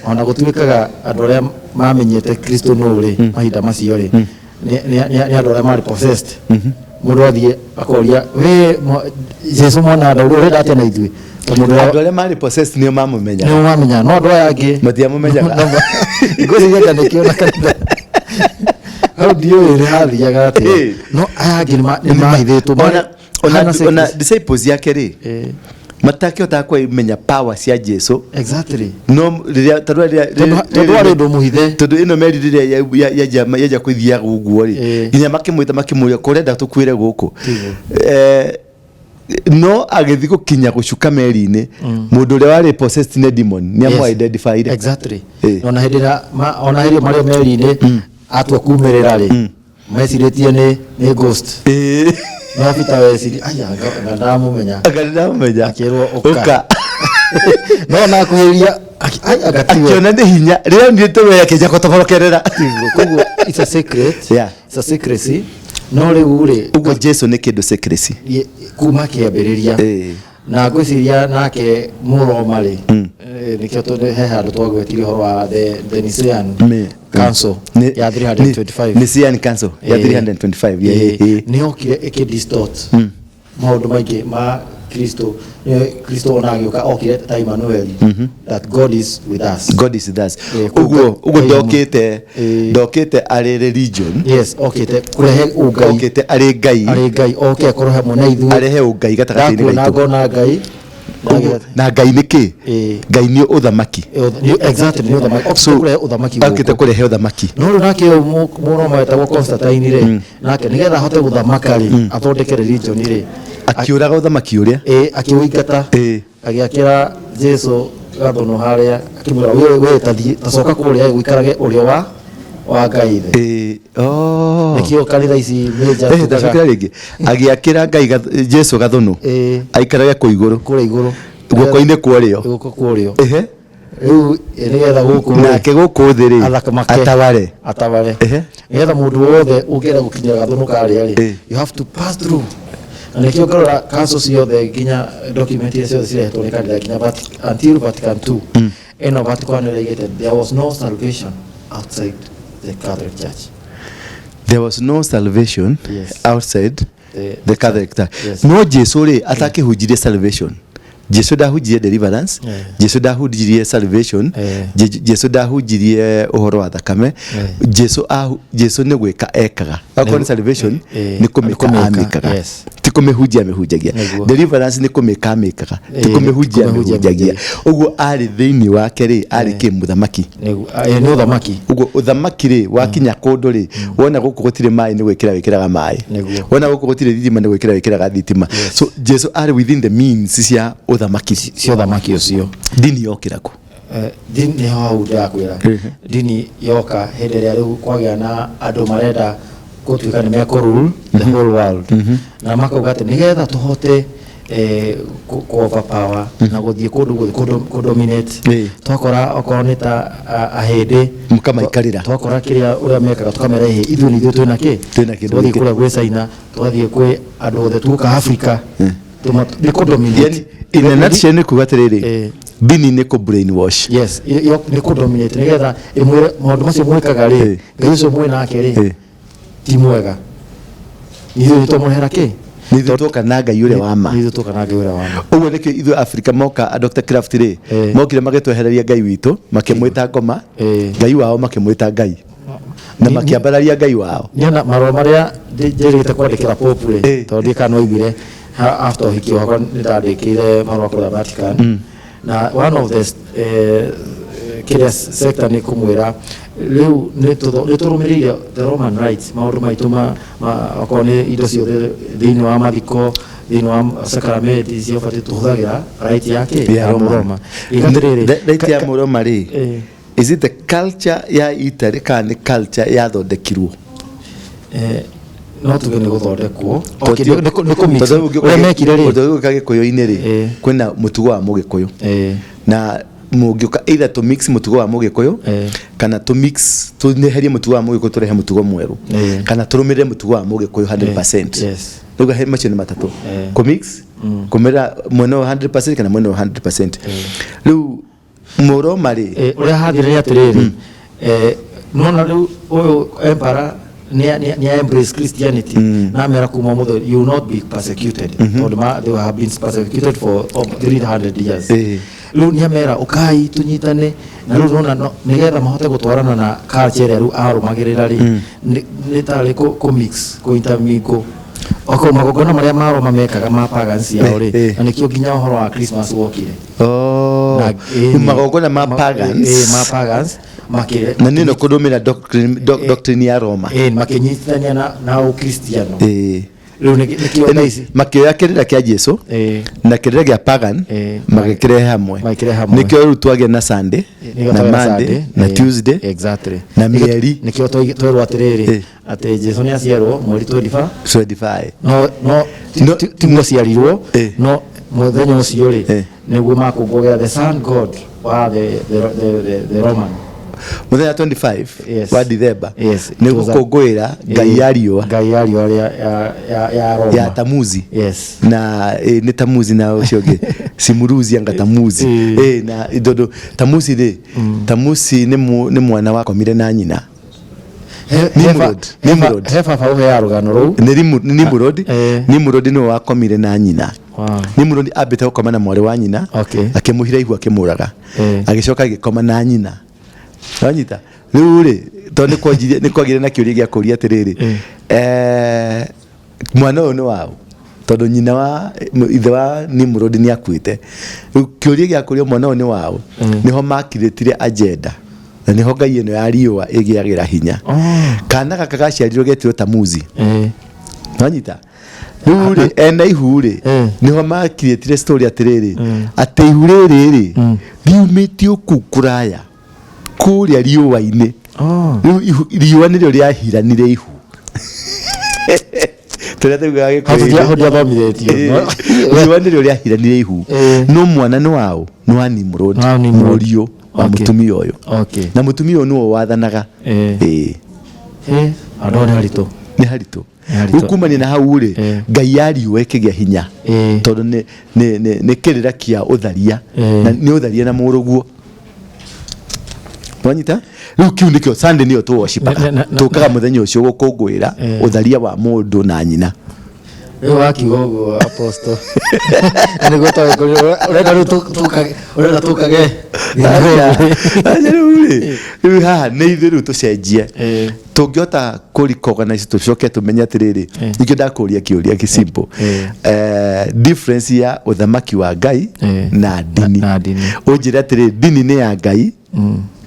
Ona gũtuĩkaga andũ arĩa mamenyete Kristo nũ rĩ, mahinda macio rĩ, nĩ andũ arĩa marĩ possessed. Mũndũ athiĩ akoria, we Jesu mwana wa Daudi, ũrenda atĩa na ithuĩ? Tondũ mũndũ Andũ arĩa marĩ possessed nĩo mamũmenyaga. Nĩo mamenya, no andũ aya angĩ Matiamũmenyaga. Ngwĩciria anga nĩkĩo na kanitha hau ndiũĩ nĩ hathiaga atĩa, no aya angĩ nĩ mahithĩtwo. Ona Hana ona secrecy. Disciples yake rĩ, matakĩhotaga kũmenya power cia Jesu. No rĩrĩa tondũ rĩrĩa Tondũ warĩ ũndũ mũhithe. Tondũ ĩno meri rĩrĩa yanjia kũithiaga ũguo rĩ, nginya makĩmwĩta makĩmũria, kũrenda tũkuĩre gũkũ? No agĩthiĩ gũkinya gũcuka meri-inĩ, mũndũ ũrĩa warĩ possessed nĩ demon nĩ amũ identified. Ona hĩndĩ ĩrĩa ona hĩndĩ ĩrĩa marĩ meri-inĩ, atua kumĩrĩra rĩ, mecirĩtie nĩ ghost. No Peter weciri aya nga ndamũmenya. Anga ndamũmenya. Akĩrwo ũka. Ũka. No nakuhĩrĩria ai anga tiwe. Akĩona nĩ hinya rĩrĩa onire tũwe, akĩnja gũtoborokerera. Tiguo. Koguo it's a secret. It's a secrecy. No rĩu rĩ, Ũguo Jesu nĩ kĩndũ secrecy. Kuma kĩambĩrĩria. Na ngwĩciria nake Mũroma rĩ, nĩkĩo he handũ twagwetire ũhoro wa the Nicaean Council ya 325. Nicaean Council ya 325, yeah. Nĩ yokire ĩkĩ distort maũndũ maingĩ ma Kristo. Kristo ona agĩũka okire ta Emmanuel, that God is with us. God is with us. Koguo Ũguo Ngai. Ndokĩte ndokĩte arĩ religion. Yes, okĩte kũrehe ũngai. Okĩte arĩ Ngai. Arĩ Ngai, oke akorwo hamwe na ithuĩ. Arehe ũngai gatagatĩ-inĩ Ndakuona gaitũ. ngona Ngai. Ũguo, na Ngai nĩ kĩ? Ngai nĩ ũthamaki. Exactly, nĩ ũthamaki. Okĩte kũrehe ũthamaki Okĩte gũkũ. Kũrehe ũthamaki. No rĩu nake ũyũ Mũroma wetagwo Constantine rĩ, nake nĩgetha ahote gũthamaka rĩ, athondeke religion rĩ, Akĩũraga ũthamaki ũrĩa. Akĩũingata, agĩakĩra Jesu gathũnũ harĩa, akĩmwĩra, we tathiĩ, tacoka kũrĩa gũikarage ũrĩo wa Ngai ithe. Oh. Nĩkĩo kanitha ici major tugaga- Ndacokera rĩngĩ, agĩakĩra Ngai Jesu gathũnũ aikarage kũ igũrũ. Kũrĩa igũrũ. Guoko-inĩ kwa ũrĩo. Guoko kwa ũrĩo. Rĩu nĩgetha gũkũ rĩ, Nake gũkũ thĩ rĩ, athamake. Ataware. Ataware. Nĩgetha mũndũ wothe ũngĩenda gũkinyĩra gathũnũ karĩa rĩ, you have to pass through. Na nĩkĩo ngarora council ciothe, nginya document iria ciothe cirehetwo nĩ kanitha nginya until Vatican II, ĩno Vatican ĩraigĩte there was no salvation outside the Catholic Church. There was no salvation outside the Catholic Church. No Jesu rĩ, atakĩhunjirie salvation? Jesu ndahunjirie deliverance. Jesu ndahunjirie salvation. Jesu ndahunjirie ũhoro wa thakame. Jesu nĩ gwĩka ekaga. Akorwo nĩ salvation, nĩ kũmĩka. Kũmĩka, Amĩkaga, ti kũmĩhunjia amĩhunjagia. Deliverance nĩ kũmĩka amĩkaga, ti nĩ kũmĩhunjia kũmĩhunjia. Amĩhunjagia. Ũguo arĩ thĩinĩ wake rĩ, arĩ kĩ? Mũthamaki. Nĩ ũthamaki. Ũguo ũthamaki rĩ, wakinya kũndũ rĩ, wona gũkũ gũtirĩ maĩ, nĩ gwĩkĩra wĩkĩraga maĩ. Wona gũkũ gũtirĩ thitima, nĩ gwĩkĩra wĩkĩraga thitima. So Jesu arĩ within the means cia ũthamaki. Cia ũthamaki ũcio. Ndini yokĩra kũ? Ndini nĩho hau ndĩrakwĩra, ndini yoka hĩndĩ ĩrĩa rĩu kwagĩa na andũ marenda gũtuĩka nĩ mekũ rule the whole world, na makauga atĩ nĩgetha tũhote ku overpower na gũthiĩ kũndũ guothe, kũ dominate, twakora okorwo nĩ ta ahĩndĩ, Mũkamaikarĩra. Twakora kĩrĩa ũrĩa mekaga, tũkamera ĩhĩ, ithuĩ nĩ ithuĩ twĩna kĩ. Twĩna kĩndũ Twathiĩ gĩkĩ. kũrĩa gwĩ China, twathiĩ kwĩ andũ othe, tuoka Africa, nĩ kũ dominate. Yani, in a nutshell, nĩ kuga atĩrĩrĩ, ndini nĩ kũ brainwash. Yes, nĩ kũ dominate nĩgetha ĩmwĩre maũndũ macio mwĩkaga rĩ, Ngai ũcio mwĩ nake rĩ, ti mwega, ithuĩ nĩ twamũrehera kĩ. Nĩ ithuĩ tuoka na Ngai ũrĩa wa ma. Nĩ ithuĩ tuoka na Ngai ũrĩa wa ma. Ũguo nĩkĩo ithuĩ Afrika moka, Dr. Kraft rĩ, mokire magĩtwehereria Ngai witũ, makĩmwĩta ngoma, Ngai wao makĩmwĩta Ngai, na makĩambararia Ngai wao. Niona marũa marĩa njĩrĩgĩte kwandĩkĩra Pope rĩ, tondũ ndiĩ kana waiguire, after ũhiki wakwa nĩ ndandĩkĩire marũa kũrĩa Vatican, na one of the kĩrĩa sector nĩ kũmwĩra rĩu nĩ tũrũmĩrĩire the Roman rites, maũndũ maitũ okorwo nĩ indo ciothe thĩinĩ wa mathiko, thĩinĩ wa sacramenti cio batiĩ tũhũthagĩra right yake Ya ya Roma. Mũroma. Igatĩrĩrĩ, Right ya Mũroma rĩ, is it the culture ya Italy kana nĩ culture yathondekirwo? Eh, No tuge nĩ gũthondekwo. Okay, nĩ kũ-mix. Ũrĩa mekire rĩ, Tondũ ũngĩũka Gĩkũyũ-inĩ rĩ, kwĩna mũtugo wa Mũgĩkũyũ na mũngĩũka either tũ mix mũtugo wa Mũgĩkũyũ kana tũ mix, tũneherie mũtugo wa Mũgĩkũyũ tũrehe mũtugo mwerũ, kana tũrũmĩrĩre mũtugo wa Mũgĩkũyũ 100%. Rĩu macio nĩ matatũ: kũ mix, kũmĩra mwena ũyũ 100% kana mwena ũyũ 100%. Rĩu Mũroma rĩ, Ũrĩa hathire nĩ atĩrĩrĩ, nona rĩu ũyũ emperor nĩ embrace Christianity na amera kuma mũthĩ you will not be persecuted, tondũ they have been persecuted for over 300 years. Rĩu nĩ amera ũkai tũnyitane, na rĩu nona nĩgetha mahote gũtwarana na culture ĩrĩa rĩu arũmagĩrĩra rĩ, nĩ tarĩ kũ mix, kũ intermingle oko magongona marĩa Maroma mekaga ma pagans yao rĩ, na nĩkĩo nginya ũhoro wa Christmas wokire. Oh, Na- magongona ma pagans. Ma pagans na nĩ no kũrũmĩrĩra doctrine ya Roma. Makĩnyitithania na ũkristiano. Rĩu nĩkĩo Yaani, thaa ici makĩoya kĩrĩra kĩa Jesu na kĩrĩra kĩa pagan, magĩkĩrehe hamwe. Magĩkĩrehe hamwe. Nĩkĩo rĩu twagĩa na Sunday Nĩkĩo na twagĩa na Monday Sunday, na Tuesday na mĩeri. Nĩkĩo twerwo atĩrĩrĩ, atĩ Jesu nĩ aciarwo mweri 25. 25. No tiguo aciarirwo, no mũthenya ũcio rĩ, nĩguo makũngũagĩra the sun god wa the Roman. Mũthenya 25 wa Dithemba, nĩ It was gũkũngũĩra ngai ya riũa. Ngai ya riũa ya Roma. Ya Tamuzi. Na nĩ Tamuzi na ũcio ũngĩ Simuruzi anga Tamuzi. Na tondũ Tamuzi rĩ, Tamuzi nĩ mwana wakomire na nyina. Nimrod. Nimrod. He baba ũheaga rũgano rũu. Nĩ Nimrod. Nimrod nĩwe wakomire na nyina. Nimrod ambĩte gũkoma na mwarĩ wa nyina, akĩmũhira ihu, akĩmũraga, agĩcoka agĩkoma na nyina. Wanyita? Rĩu rĩ, tondũ nĩ kwagire na kĩũria gĩa kũria atĩrĩrĩ, mwana ũyũ nĩ waũ? Tondũ nyina wa ithe wa Nimrod nĩ akuĩte. Rĩu kĩũria gĩa kũria mwana ũyũ nĩ waũ, nĩho makirĩtire agenda na nĩho ngai ĩno ya riũa ĩgĩagĩra hinya. Kana gaka gaciarirwo getirwo Tamuzi. Wanyita? Rĩu rĩ, ena ihu rĩ, nĩho makirĩtire story atĩrĩrĩ, atĩ ihu rĩrĩ rĩ riumĩtio kũu kũraya kũrĩa riũa-inĩ. Rĩu riũa nĩrĩo rĩahiranire ihu tũrĩa taugaga Hau Gĩkũyũ-inĩ. Hau ndiathomithĩtio. Riũa nĩrĩo rĩahiranire ihu, no mwana nĩ waũ? Nĩ wa Nimrod. Wa Nimrod. Mũriũ wa mũtumia ũyũ. Na mũtumia ũyũ nĩwe wathanaga. Andũ nĩ haritũ. Nĩ haritũ. Nĩ haritũ. Rĩu kumania na hau rĩ, ngai ya riũa ĩkĩgĩa hinya, tondũ nĩ kĩrĩra kĩa ũtharia, na nĩ ũtharia na mũrũguo. Wanyita? Rĩu kĩu nĩkĩo Sunday nĩyo tũworshipaga. Tũkaga mũthenya ũcio gũkũngũĩra ũtharia wa mũndũ na nyina. Rĩu wakiuga ũguo, apostle, na nĩguo twagĩkorirwo ũrenda rĩu ũrenda tũkage. Aca, rĩu rĩ, rĩu haha nĩ ithuĩ rĩu tũcenjie. Tũngĩhota kũ recognize, tũcoke tũmenye atĩrĩrĩ, nikĩo ndakũria kĩũria kĩ simple, difference ya ũthamaki wa Ngai na ndini. Na ndini. Ũnjĩre atĩrĩrĩ, ndini nĩ ya Ngai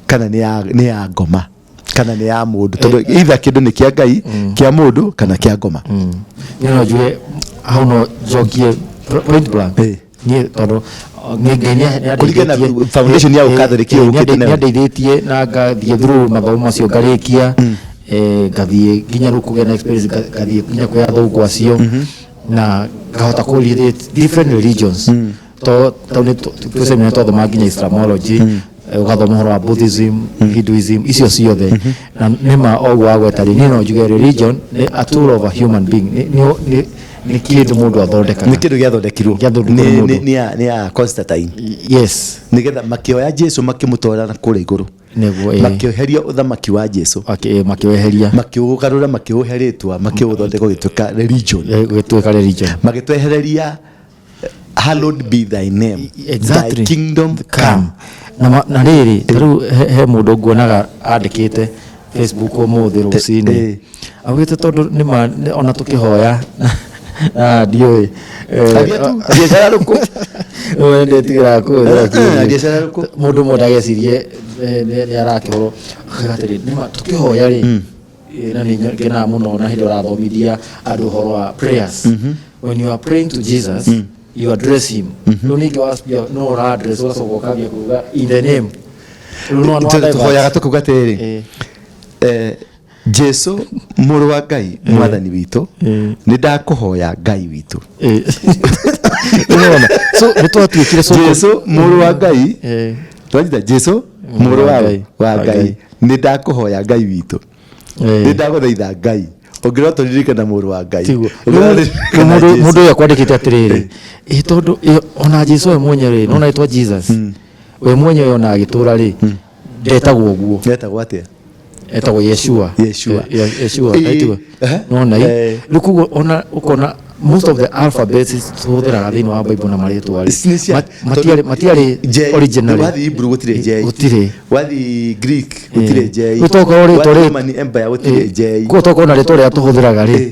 kana nĩ ya ngoma kana nĩ ya mũndũ? Tondũ either kĩndũ nĩ kĩa Ngai, kĩa mũndũ kana kĩa ngoma. Niĩ no njuge hau, no njokie point blank. Niĩ tondũ nĩ Ngai nĩ Kũringana na foundation ya ũkathoriki ũkĩte nayo. Nĩ andeithĩtie na ngathiĩ through mathomo macio, ngarĩkia, ngathiĩ nginya rĩu kũgĩa na experience, ngathiĩ nginya kwĩ athũngũ acio na ngahota kũ relate different religions, to tondũ nĩ twĩ seminar twathoma nginya Islamology, ũgathoma ũhoro wa Buddhism, Hinduism, icio ciothe. Na nĩma o ũguo wagweta rĩ, niĩ no njuge religion nĩ a tool of a human being, nĩ kĩndũ mũndũ athondekaga. Nĩ kĩndũ gĩathondekirwo. Gĩathondekirwo nĩ mũndũ. Nĩ ya Constantine, nĩgetha makĩoya Jesu makĩmũtwara na kũrĩa igũrũ. Nĩguo. Makĩoheria ũthamaki wa Jesu. Makĩweheria. Makĩũgarũra, makĩũhe rĩtwa, makĩũthondeka ũgĩtuĩka religion. Gũgĩtuĩka religion. Magĩtwehereria "Hallowed be thy name, thy kingdom come." Na rĩrĩ, ta rĩu he mũndũ nguonaga andĩkĩte Facebook ũmũthĩ rũcinĩ, augĩte tondũ nĩma ona tũkĩhoya na ndiũĩ. Aria tu, biacara rũkũ. We ndetigĩraga kũhũthĩra kiugo. Biacara rũkũ. Mũndũ ũmwe ndagecirie nĩ arakĩhũrwo. Akauga atĩrĩ, nĩma tũkĩhoya rĩ, na nĩ ngenaga mũno na hĩndĩ ũrathomithia andũ ũhoro wa prayers, when you are praying to Jesus, you address him. Rĩu ningĩ waspia no ũra address, ũgacoka ũkambia kuga "in the name". Rĩu no Tũhoyaga tũkauga atĩrĩrĩ, Jesu mũrũ wa Ngai mwathani witũ, nĩ ndakũhoya Ngai witũ. Unaona? So nĩ twatuĩkire so Jesu mũrũ wa Ngai, twanyita Jesu mũrũ wa Ngai. wa Wa Ngai, Ngai. nĩ ndakũhoya Ngai witũ, nĩ ndagũthaitha Ngai ũngĩrora tũririkana mũrũ wa Ngai. Tiguo. Ũngĩrora Rĩu tũririkana mũndũ Jesu. mũndũ ũyũ akwandĩkĩte atĩrĩrĩ, ĩ tondũ ona Jesu we mwenyewe rĩ, nona etwa Jesus we mwenyewe ona agĩtũra rĩ, ndetagwo ũguo. Etagwo atĩa? Etagwo Yeshua. Yeshua. Yeshua etagwo nona rĩu koguo ona ũkona most of the alphabets tũhũthĩraga thĩinĩ wa Bible na marĩtwa rĩ, Nĩ matiarĩ J. originally. Wathiĩ Hebrew gũtirĩ J. Gũtirĩ. Wathiĩ Greek gũtirĩ J. Rĩu tokorwo rĩtwa Wathiĩ rĩ- Roman Empire gũtirĩ J. Koguo tokorwo na rĩtwa rĩrĩa tũhũthĩraga rĩ,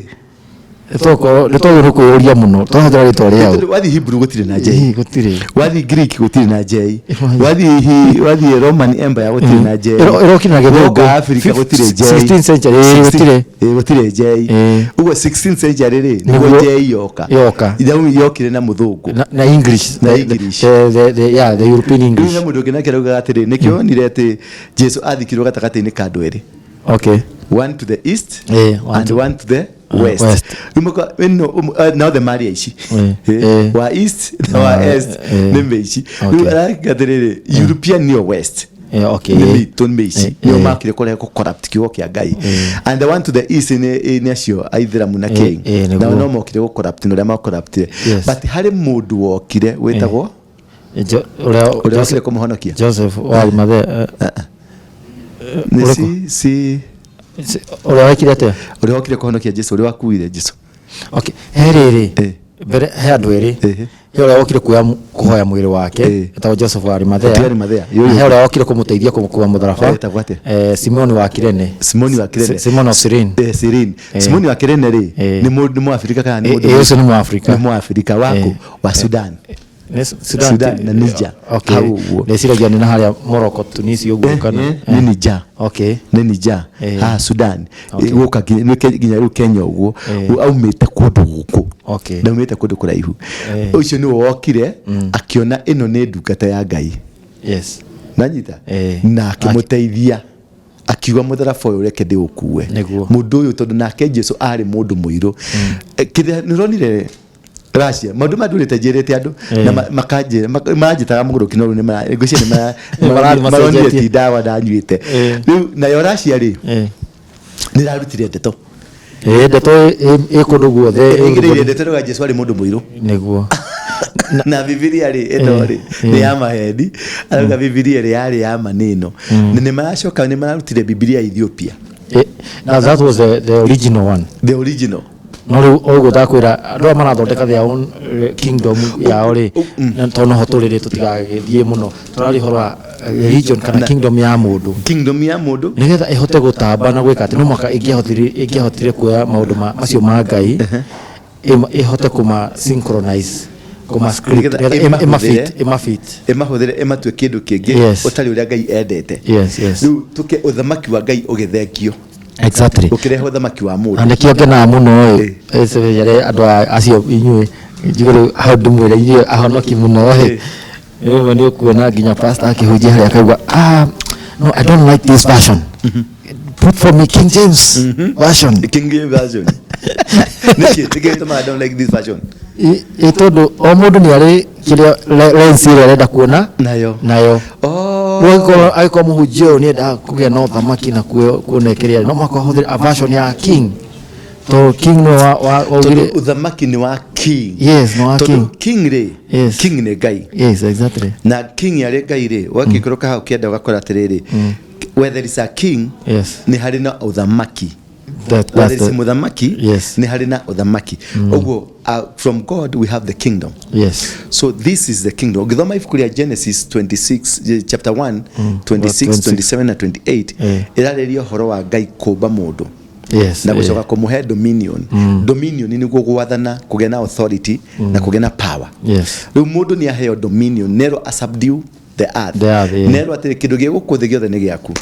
tokorwo nĩ twagĩrĩirwo nĩ kwĩyũria mũno twahũthĩra rĩtwa rĩao. Tondũ wathiĩ Hebrew gũtirĩ na J. Gũtirĩ. Wathiĩ Greek gũtirĩ na J. Wathiĩ Roman Empire gũtirĩ na J. Ĩrokire na gĩthũngũ. Woka Africa gũtirĩ J. 16th century, gũtirĩ. Gũtirĩ J. Ũguo 16th century rĩ, nĩguo Nĩguo J yoka. yoka. Rĩu yokire na mũthũngũ. Na English. Na English. Yeah, the European Rĩu English. he mũndũ ũngĩ nake araugaga atĩrĩ, nĩkĩo onire atĩ Jesu athikirwo gatagatĩ-inĩ ka andũ erĩ. Okay. One to the east One and one to the west. West. Rĩu ĩno, na othe marĩ aici. Wa east na wa west nĩ mĩici. Rĩu arauga atĩrĩrĩ, European nĩo west. Okay. Nĩ mĩitũ, nĩ mĩici, nĩo makire kũrehe kũ corrupt kiugo kĩa Ngai, and the one to the east nĩ acio aithĩramu na king. Nao no mokire gũ corrupt na ũrĩa ma corruptire. But harĩ mũndũ wokire wĩtagwo Ũrĩa ũrĩa wokire kũmũhonokia. Joseph wa Arimathea. Nĩ Ũrĩkũ? si Ũrĩa wekire atĩa? Ũrĩa wokire kũhonokia Jesu, ũrĩa wakuire Jesu. Okay, he rĩrĩ, mbere he andũ erĩ. He ũrĩa wokire kuoya kũhoya mwĩrĩ wake, etagwo Joseph wa Arimathea. Ti Arimathea, Na he ũrĩa wokire kũmũteithia kũmũkua mũtharaba. Etagwo atĩa? Simoni wa Kirene. Simoni wa Kirene. Simon of Cyrene. Cyrene. Simoni wa Kirene rĩ, nĩ mũndũ, nĩ Mũafrika kana nĩ mũndũ? Ũcio nĩ Mũafrika. Nĩ Mũafrika waku? Wa Sudan. Nĩ Sudan. Sudan na Niger. Okay. Hau ũguo. Ndeciragia nĩ na harĩa Morocco, Tunisia ũguo kana. Nĩ Niger. Nĩ Niger. Haha Sudan. Gũka nginya rĩu Kenya ũguo. Aumĩte kũndũ gũkũ. Ndaumĩte kũndũ kũraihu. Ũcio nĩwe wokire akĩona ĩno nĩ ndungata ya Ngai. Nanyita na akĩmũteithia, akiuga mũtharaba ũyũ reke ndĩũkue. Mũndũ ũyũ, tondũ nake Jesu arĩ mũndũ mũirũ. Kĩrĩa nĩũronire Russia, maũndũ maya ndũrĩte njĩrĩte andũ na makanjĩra maranjĩtaga mũgũrũki, no rĩu ngwĩciria Nĩ marathiĩ maronire macenjetie. ti ndawa ndanyuĩte. Rĩu nayo Russia rĩ, nĩ ĩrarutire ndeto. Ndeto ĩ kũndũ guothe. Ĩingĩrĩire ndeto ĩrauga Jesu arĩ mũndũ mũirũ. Na Bibilia rĩ, ĩno rĩ nĩ ya maheni, arauga Bibilia ĩrĩa yarĩ ya ma nĩ ĩno, na nĩ maracoka nĩ mararutire Bibilia ya Ethiopia. Now that was the original one. The original. No rĩu ũguo ndakwĩra, andũ aya marathondeka their own kingdom yao rĩ, na tondũ noho tũrĩ rĩ, tũtigagĩthiĩ mũno, tũraria ũhoro wa religion kana kingdom ya mũndũ. Kingdom ya mũndũ. Nĩgetha ĩhote gũtamba na gwĩka atĩ no mũhaka ĩngĩahotire kuoya maũndũ macio ma Ngai, ĩhote kũma synchronize, kũma script, Nĩgetha nĩgetha ĩmahũthĩre. ĩmafit. Ĩmahũthĩre ĩmatue kĩndũ kĩngĩ ũtarĩ ũrĩa Ngai endete. Rĩu tũke ũthamaki wa Ngai ũgĩthengio. Ũkĩrehe ũthamaki wa mũndũ. Na nĩkĩo ngenaga mũno ĩ, especially andũ acio inyuĩ njigue rĩu hau ndĩmwĩre inyuĩ ahonoki mũno ĩ. Rĩmwe nĩ ũkuona nginya pastor akĩhunjia harĩa akauga, "No, I don't like this version, put for me King James version." King James version nĩkĩ gĩtũmaga don't like this version? Ĩ tondũ o mũndũ nĩ arĩ kĩrĩa lens ĩrĩa arenda kuona nayo. Nayo. Rĩu angĩkorwo mũhunjia ũyũ nĩendaga kũgĩa na ũthamaki na kuona kĩrĩa, no mũhaka ahũthĩre a version ya king, tondũ king nĩwe waugire. Tondũ ũthamaki nĩ wa king. Yes, nĩ wa Tondũ king. King rĩ, king nĩ Ngai. Yes, exactly. Na king arĩ Ngai rĩ, wakĩikũrũka hau kĩanda ũgakora atĩrĩrĩ, where there is a king, nĩ harĩ na ũthamaki. Where That's there is a mũthamaki, nĩ harĩ na ũthamaki. Ũguo from God we have the kingdom. So this is the kingdom. Ũngĩthoma ibuku rĩa Genesis 26, chapter 1, 26, 26. 27 na 28, ĩrarĩrĩria ũhoro wa Ngai kũmba mũndũ na gũcoka kũmũhe dominion. Dominion nĩguo gwathana, kũgĩa na authority na kũgĩa na power. Rĩu mũndũ nĩ aheo dominion nerwo a subdue the earth. The earth, yeah. Nerwo atĩrĩ, kĩndũ gĩ gũkũ thĩ gĩothe nĩ gĩaku.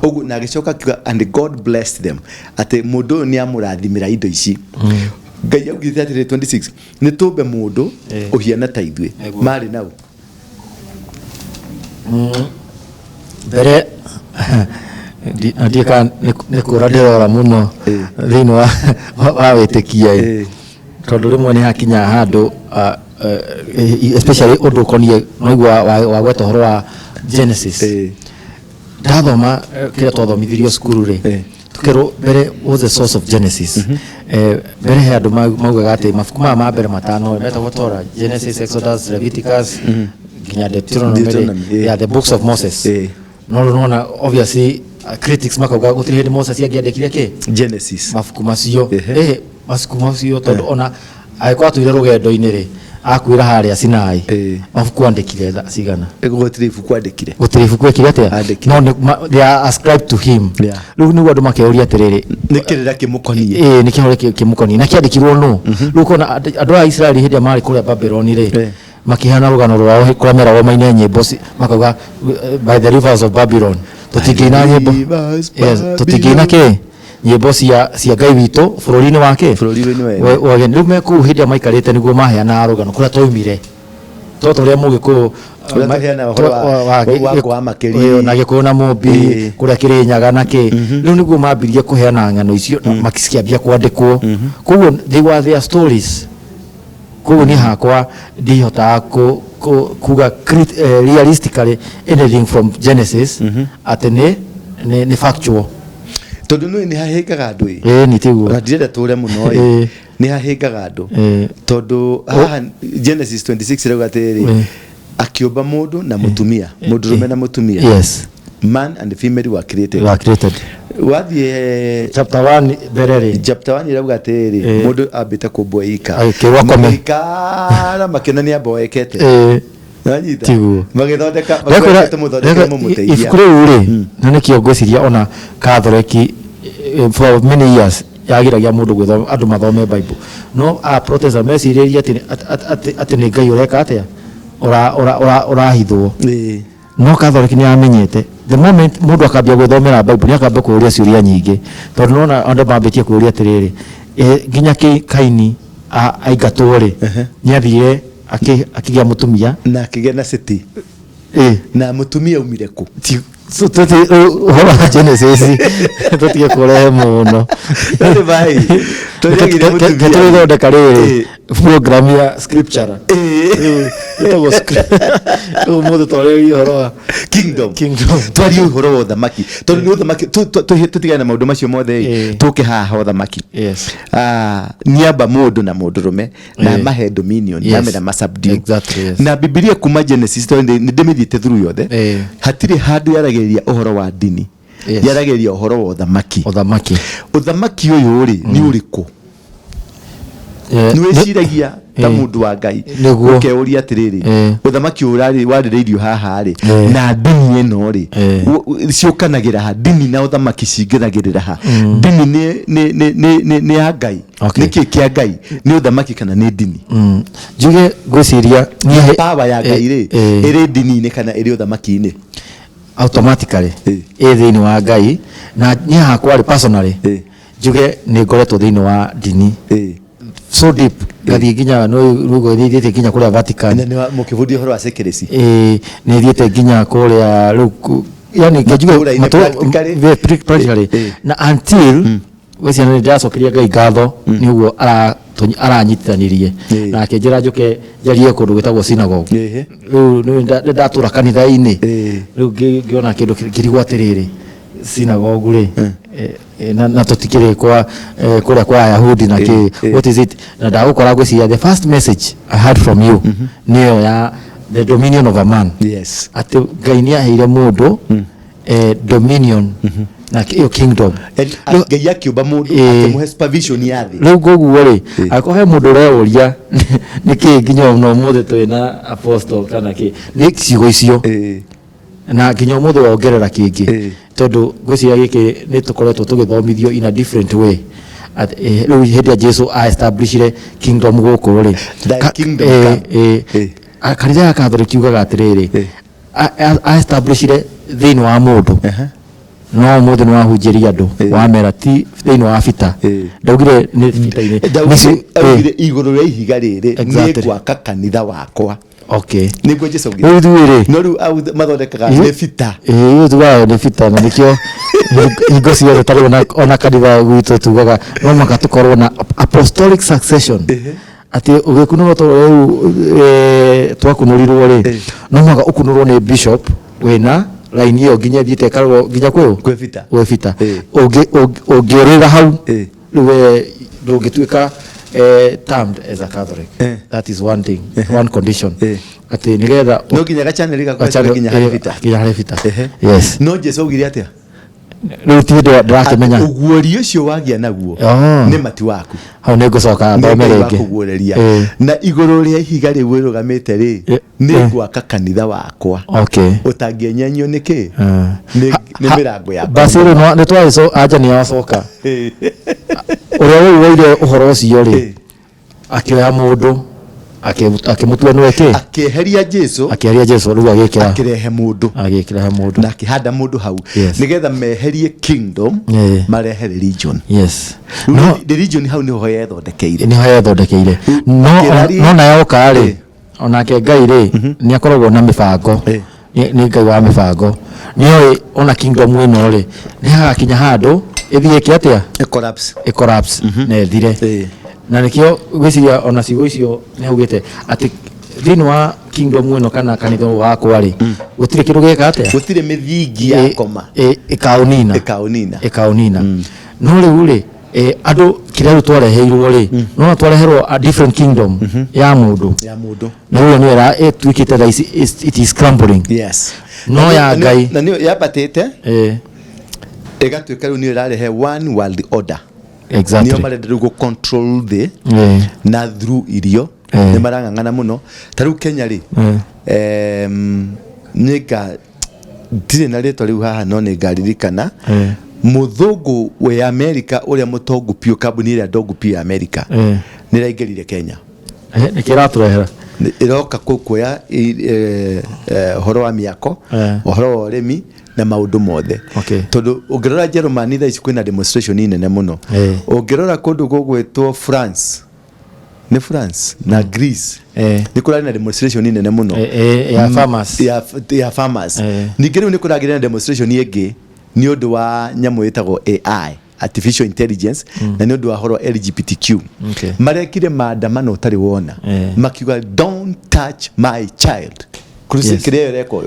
Ũguo na agĩcoka akiuga, "And God blessed them," atĩ mũndũ ũyũ nĩ amũrathimĩra indo ici. Ngai augĩte atĩrĩ 26, nĩ tũmbe mũndũ ũhiana ta ithuĩ. Marĩ nau. Mbere Na ndiĩ kana nĩ kũra ndĩrora mũno thĩinĩ wa wĩtĩkia ĩ. Tondũ rĩmwe nĩ hakinyaga handũ, especially ũndũ ũkoniĩ noigua wagweta ũhoro wa Genesis. Ndathoma kĩrĩa twathomithirio cukuru rĩ, tũkerwo mbere, what's the source of Genesis? Mbere he andũ maugaga atĩ mabuku maya ma mbere matano metagwo Torah, Genesis, Exodus, Leviticus nginya Deuteronomy rĩ, Deuteronomy, they are the books of Moses. No rĩu nona obviously, critics makauga gũtirĩ hĩndĩ Moses angĩandĩkire kĩ Genesis. Mabuku macio. Mabuku macio, tondũ ona angĩkorwo atũire rũgendo-inĩ rĩ, akuĩra harĩa Sinai, mabuku andĩkire cigana? Gũtirĩ ibuku andĩkire. Gũtirĩ ibuku ekire atĩa? Andĩkire. No they are ascribed to him. Rĩu nĩguo andũ makeuria atĩrĩrĩ, Nĩ kĩrĩra kĩmũkoniĩ. Ĩĩ, nĩ kĩhoro kĩmũkoniĩ na kĩandĩkirwo nũ? Rĩu ũkona andũ a Isiraeli hĩndĩ ĩrĩa marĩ kũrĩa Babyloni rĩ, makĩheana rũgano rwao kũrĩa meragwo maine nyĩmbo makauga, "By the rivers of Babylon," tũtingĩina nyĩmbo. Rivers. Yes, tũtingĩina kĩ nyĩmbo cia Ngai witũ bũrũri-inĩ wake. Bũrũri-inĩ wene. Wa rĩu me kũu hĩndĩ ĩrĩa maikarĩte nĩguo maheanaga rũgano kũrĩa twaumire, to ta ũrĩa mũgĩkũyũ Ũrĩa tũheanaga ũhoro wa kwa makĩri. Na Gĩkũyũ na Mũmbi, kũrĩa Kĩrĩnyaga na kĩ. Rĩu nĩguo mambirie kũheana ng'ano icio na makĩambia kwandĩkwo, koguo they were their stories. Koguo niĩ hakwa ndihotaga kuga realistically anything from Genesis atĩ nĩ factual. Tondũ nĩ hahĩngaga andũ ĩ. Ĩĩ, nĩ tiguo. Ona ndirenda tũre mũno ĩ. Nĩ hahĩngaga andũ, tondũ haha Genesis 26 ĩrauga atĩrĩrĩ, akĩũmba mũndũ na mũtumia, mũndũrũme na mũtumia, man and female were created. Were created. Wathiĩ chapter 1 mbere rĩ, chapter 1 ĩrauga atĩrĩrĩ, mũndũ ambĩte kũmbwo ika. Agĩkĩrwo akome. Magĩikara makĩona nĩ amboekete. Nanyita. Tiguo. Magĩthondeka Ndekũra- tũmũthondekere mũmũteithia. Ibuku rĩu rĩ, na nĩkĩo ngwĩciria ona Catholic, for many years yagiragia mũndũ gwĩthoma, andũ mathome Bible, no a Protestant mecirĩrie atĩ nĩ Ngai ũreka atĩa, ũrahithwo. No Catholic nĩ yamenyete the moment mũndũ akambia gwĩthomera Bible nĩ akambia kũũria ciũria nyingĩ, tondũ nona andũ mambĩtie kũũria atĩrĩrĩ, nginya Kaini aingatwo rĩ, nĩ athire akĩgĩa mũtumia. Na akĩgĩa na city. Na mũtumia aumire kũ? So ũhoro wa Genesis tũtige kũrehe mũno. Nĩ bai tondũ nĩagĩire mũtumia. Tũgĩthondeka rĩrĩ program ya scripture ĩtagwo ũmũthĩ twarĩrĩria ũhoro wa Kingdom. Kingdom. Twarie ũhoro wa ũthamaki, tondũ nĩ ũthamaki tũtigane na maũndũ macio mothe ĩ, tũke haha ũthamaki. Niamba mũndũ na mũndũrũme na mahe dominion, namera masubdue. Na Bibilia kuma Genesis, tondũ nĩ ndĩmĩthiĩte through yothe, hatirĩ handũ yaragĩrĩria ũhoro wa ndini. Yaragĩrĩria ũhoro wa ũthamaki. Ũthamaki. Ũthamaki ũyũ rĩ, nĩ ũrĩkũ? Nĩ wĩciragia ta mũndũ wa Ngai, ũkeuria atĩrĩrĩ, ũthamaki ũyũ warĩrĩirio haha rĩ, na ndini ĩno rĩ, ciũkanagĩra ha? Ndini na ũthamaki cingĩragĩrĩra ha? Ndini nĩ ya Ngai? Nĩkĩ kĩa Ngai? Nĩ ũthamaki kana nĩ ndini? Njuge ngwĩciria niĩ Power ya Ngai rĩ, ĩrĩ ndini-inĩ kana ĩrĩ ũthamaki-inĩ? Automatically ĩ thĩinĩ wa Ngai. Na niĩ hakwa rĩ, personally, njuge nĩ ngoretwo thĩinĩ wa ndini so deep, ngathiĩ nginya nĩguo thiĩte nginya kũrĩa Vatican. Na nĩ mũkĩbundithia ũhoro wa secrecy. Ĩĩ, nĩ thiĩte nginya kũrĩa rĩu yani njuge Matũũra-inĩ practically. Yeah, practically. Na until gwĩciria nĩ ndĩracokeria Ngai ngatho nĩ ũguo aranyitithanirie na akĩnjĩra njũke njarie kũndũ gwĩtagwo synagogue. Rĩu nĩ ndatũra kanitha-inĩ. Rĩu ngĩona kĩndũ kĩrigwo atĩrĩrĩ, synagogue rĩ, na tũtikĩrĩ kwa kũrĩa kwa Ayahudi na kĩ, what is it? Na ndagũkora ngwĩciria the first message I heard from you nĩyo ya the dominion of a man, atĩ Ngai nĩ aheire mũndũ dominion na ĩyo kingdom. Yaani, Ngai akĩũmba mũndũ, akĩmũhe supervision ya thĩ. Rĩu koguo rĩ, angĩkorwo he mũndũ ũreũria nĩkĩ nginya ona ũmũthĩ twĩ na apostle kana kĩ, nĩ ciugo icio. Na nginya ũmũthĩ wongerera kĩngĩ, tondũ ngwĩciria gĩkĩ nĩ tũkoretwo tũgĩthomithio in a different way. Rĩu hĩndĩ ĩrĩa Jesu a establishire kingdom gũkũ rĩ, Thy kingdom come. Kanitha ya Catholic yugaga atĩrĩrĩ, a establishire thĩinĩ wa mũndũ, no ũmũthĩ nĩ wahunjĩria andũ, wamera ti thĩinĩ wa bita. Ndaugire nĩ bita-inĩ. Augire igũrũ rĩa ihiga rĩrĩ nĩ ngwaka kanitha wakwa. Okay. Nĩguo Jesu augire. Rĩu ithuĩ rĩ, No rĩu au mathondekaga nĩ bita. Ĩĩ, ithuĩ tugaga nĩ bita, na nĩkĩo hingo ciothe ta rĩu ona kanitha gwitũ tugaga no mũhaka tũkorwo na apostolic succession, atĩ ũgĩkunũrwo tondũ rĩu twakunũrirwo rĩ, no mũhaka ũkunũrwo nĩ bishop wĩna raini ĩyo nginya ĩthiĩte ĩkarorwo nginya kwĩ ũ? Kwĩ bita. Gwĩ bita. Ũngĩũrĩra hau, rĩu we ndũngĩtuĩka termed as a Catholic. That is one thing, one condition, atĩ nĩgetha No nginya gachaneli gakorwo nginya harĩ bita. Nginya harĩ bita. Yes. No Jesu augire atĩa? Rĩu ti hĩndĩ ndĩrakĩmenya. Ũguũrio ũcio wagĩa naguo nĩ mati waku. Hau nĩ ngũcoka Nĩ thome Ngai rĩngĩ. wakũguũrĩria, na igũrũ rĩa ihiga rĩu wĩrũgamĩte rĩ, nĩ ngwaka kanitha wakwa ũtangĩenyenyio nĩ kĩ? Nĩ mĩrango ya Basi rĩu nĩ twagĩco anja nĩ yacoka. Ũrĩa rĩu woire ũhoro ũcio rĩ, akĩoya mũndũ, akĩmũtua nĩwe kĩ? Akĩeheria Jesu. Akĩeheria Jesu, rĩu agĩkĩra Akĩrehe mũndũ. Agĩkĩra he mũndũ. Na akĩhanda mũndũ hau nĩgetha meherie kingdom, marehe religion. Rĩu No religion hau nĩho yethondekeire. Nĩho yethondekeire, no no na yoka rĩ, onake Ngai rĩ, nĩ akoragwo na mĩbango. Nĩ Ngai wa mĩbango, nĩoĩ ona kingdom ĩno rĩ, nĩ hagakinya handũ ĩthiĩ ĩke atĩa? Collapse. Ĩ collapse na ĩthire. Na nĩkĩo gwĩciria ona ciugo icio nĩ augĩte atĩ thĩinĩ wa kingdom ĩno kana kanitha ũyũ wakwa rĩ, gũtirĩ kĩndũ gĩka atĩa? Gũtirĩ mĩthingi ya koma ĩkaũnina. Ĩkaũnina. Ĩkaũnina. No rĩu rĩ, andũ kĩrĩa rĩu twareheirwo rĩ, no twareherwo a different kingdom ya mũndũ. Ya mũndũ. Na rĩu nĩyo ĩtuĩkĩte thaa ici it is crumbling. No ya Ngai. Na nĩyo yambatĩte ĩgatuĩka rĩu nĩyo ĩrarehe one world order. Nĩo marenda rĩu gũ control thĩ na through irio. Nĩ marang'ang'ana mũno. Ta rĩu Kenya rĩ, nĩnga ndirĩ na rĩtwa rĩu haha, no nĩ ngaririkana. Mũthũngũ wĩ Amerika ũrĩa mũtongu biũ, kambuni ĩrĩa ndongu biũ ya Amerika, nĩ ĩraingĩrire Kenya. Nĩkĩ ĩratũrehera? Ĩroka kuoya ũhoro wa mĩako, ũhoro wa ũrĩmi na maũndũ mothe. Tondũ ũngĩrora Jerumani thaa ici kwĩna demonstration nene mũno. Ũngĩrora kũndũ gũgwĩtwo France, nĩ France na Greece, nĩ kũrarĩ na demonstration nene mũno. Ya farmers. Ya farmers. Ningĩ rĩu nĩ kũragĩrĩ na demonstration ĩngĩ nĩ ũndũ wa nyamũ ĩtagwo AI, artificial intelligence, na nĩ ũndũ wa ũhoro wa LGBTQ. Marekire maandamano ũtarĩ wona, makiuga, "Don't touch my child." Kĩrĩa ĩrekwo,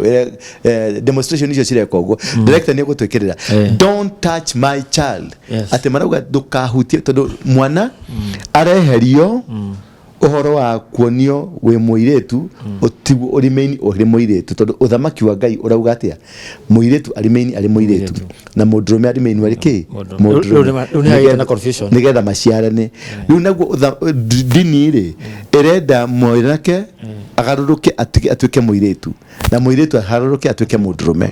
demonstration icio cirekwo ũguo, director nĩ egũtwĩkĩrĩra. "Don't touch my child." Atĩ marauga ndũkahutie, tondũ mwana areherio ũhoro wa kuonio wĩ mũirĩtu, ũtigwo ũremain ũrĩ mũirĩtu, tondũ ũthamaki wa Ngai ũrauga atĩa? Mũirĩtu aremain arĩ mũirĩtu na mũndũrũme aremain arĩ kĩ? Mũndũrũme. Rĩu nĩ hagĩte na confusion. Nĩgetha maciarane. Rĩu naguo ndini rĩ, ĩrenda mwanake agarũrũke atuĩke mũirĩtu na mũirĩtu agarũrũke atuĩke mũndũrũme,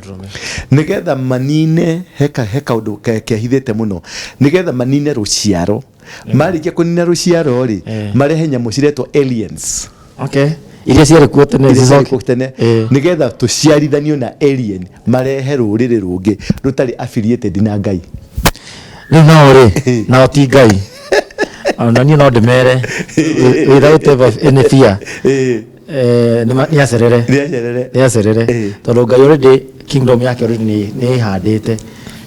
nĩgetha manine he kaũndũ kehithĩte mũno, nĩgetha manine rũciaro. Marĩkia kũnina rũciaro rĩ, marehe nyamũ ciretwo aliens. Okay, iria ciarĩ kuo tene. Iria ciarĩ zicoke. kuo tene. Nĩgetha tũciarithanio na alien, marehe rũrĩrĩ rũngĩ rũtarĩ affiliated na Ngai. Rĩu nao rĩ, nao ti Ngai, ona niĩ no ndĩmere without ever any fear, nĩ acerere. Nĩ acerere. Nĩ acerere. Tondũ Ngai already kingdom yake already nĩ ĩhandĩte.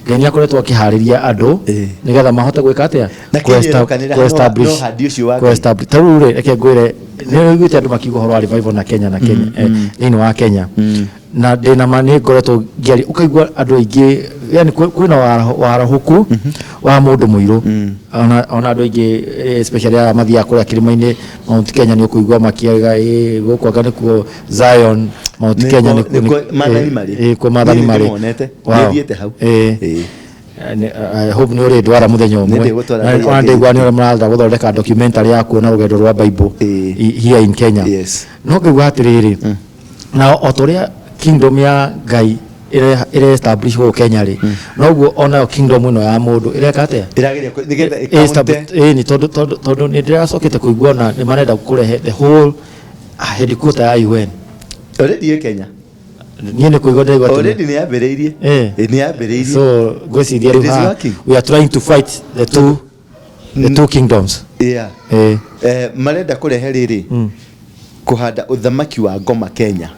Ngai nĩ akoretwo akĩharĩria andũ nĩgetha mahote gwĩka atĩa? Na Kenya ĩrokanĩra no handi ũcio wa Ngai. Ta rĩu rĩ, reke ngwĩre, nĩ ũiguĩte andũ makiuga ũhoro wa revival na Kenya na Kenya, thĩinĩ wa Kenya, na ndĩna ma nĩ ngoretwo ngĩaria, ũkaigua andũ aingĩ, yani kwĩna warahũku wa mũndũ mũirũ, ona andũ aingĩ, especially aya mathiaga kũrĩa kĩrĩma-inĩ Mount Kenya, nĩ ũkũigua makiaga gũkũ anga nĩkuo Zion, Mount Kenya. Nĩkuo maathani marĩ. Kuo maathani Niĩ marĩ. nĩndĩmonete. Nĩthiĩte hau. I hope nĩ ũrĩndwara mũthenya ũmwe. Nĩndĩgũtwara. Na Ngai ona angĩrĩ. ndĩigua nĩ ũrĩa mũratha gũthondeka documentary ya kuona rũgendo rwa Bible here in Kenya. No ngaigua atĩrĩrĩ, na o ta ũrĩa kingdom ya Ngai ĩre establish gũkũ Kenya rĩ, noguo onayo kingdom ĩno ya mũndũ ĩreka atĩa? Ĩrageria nĩgetha ĩkaunte. Ĩni tondũ nĩ ndĩracokete kũigua ona nĩ marenda kũrehe the whole headquarter ya UN. Already ĩ Kenya. Niĩ nĩ kũigua ndĩraigua atĩ Already nĩ yambĩrĩirie. Nĩ yambĩrĩirie. So ngwĩciria It rĩu is haha working. we are trying to fight the two kingdoms. Marenda kũrehe rĩrĩ. Kũhanda ũthamaki wa ngoma Kenya.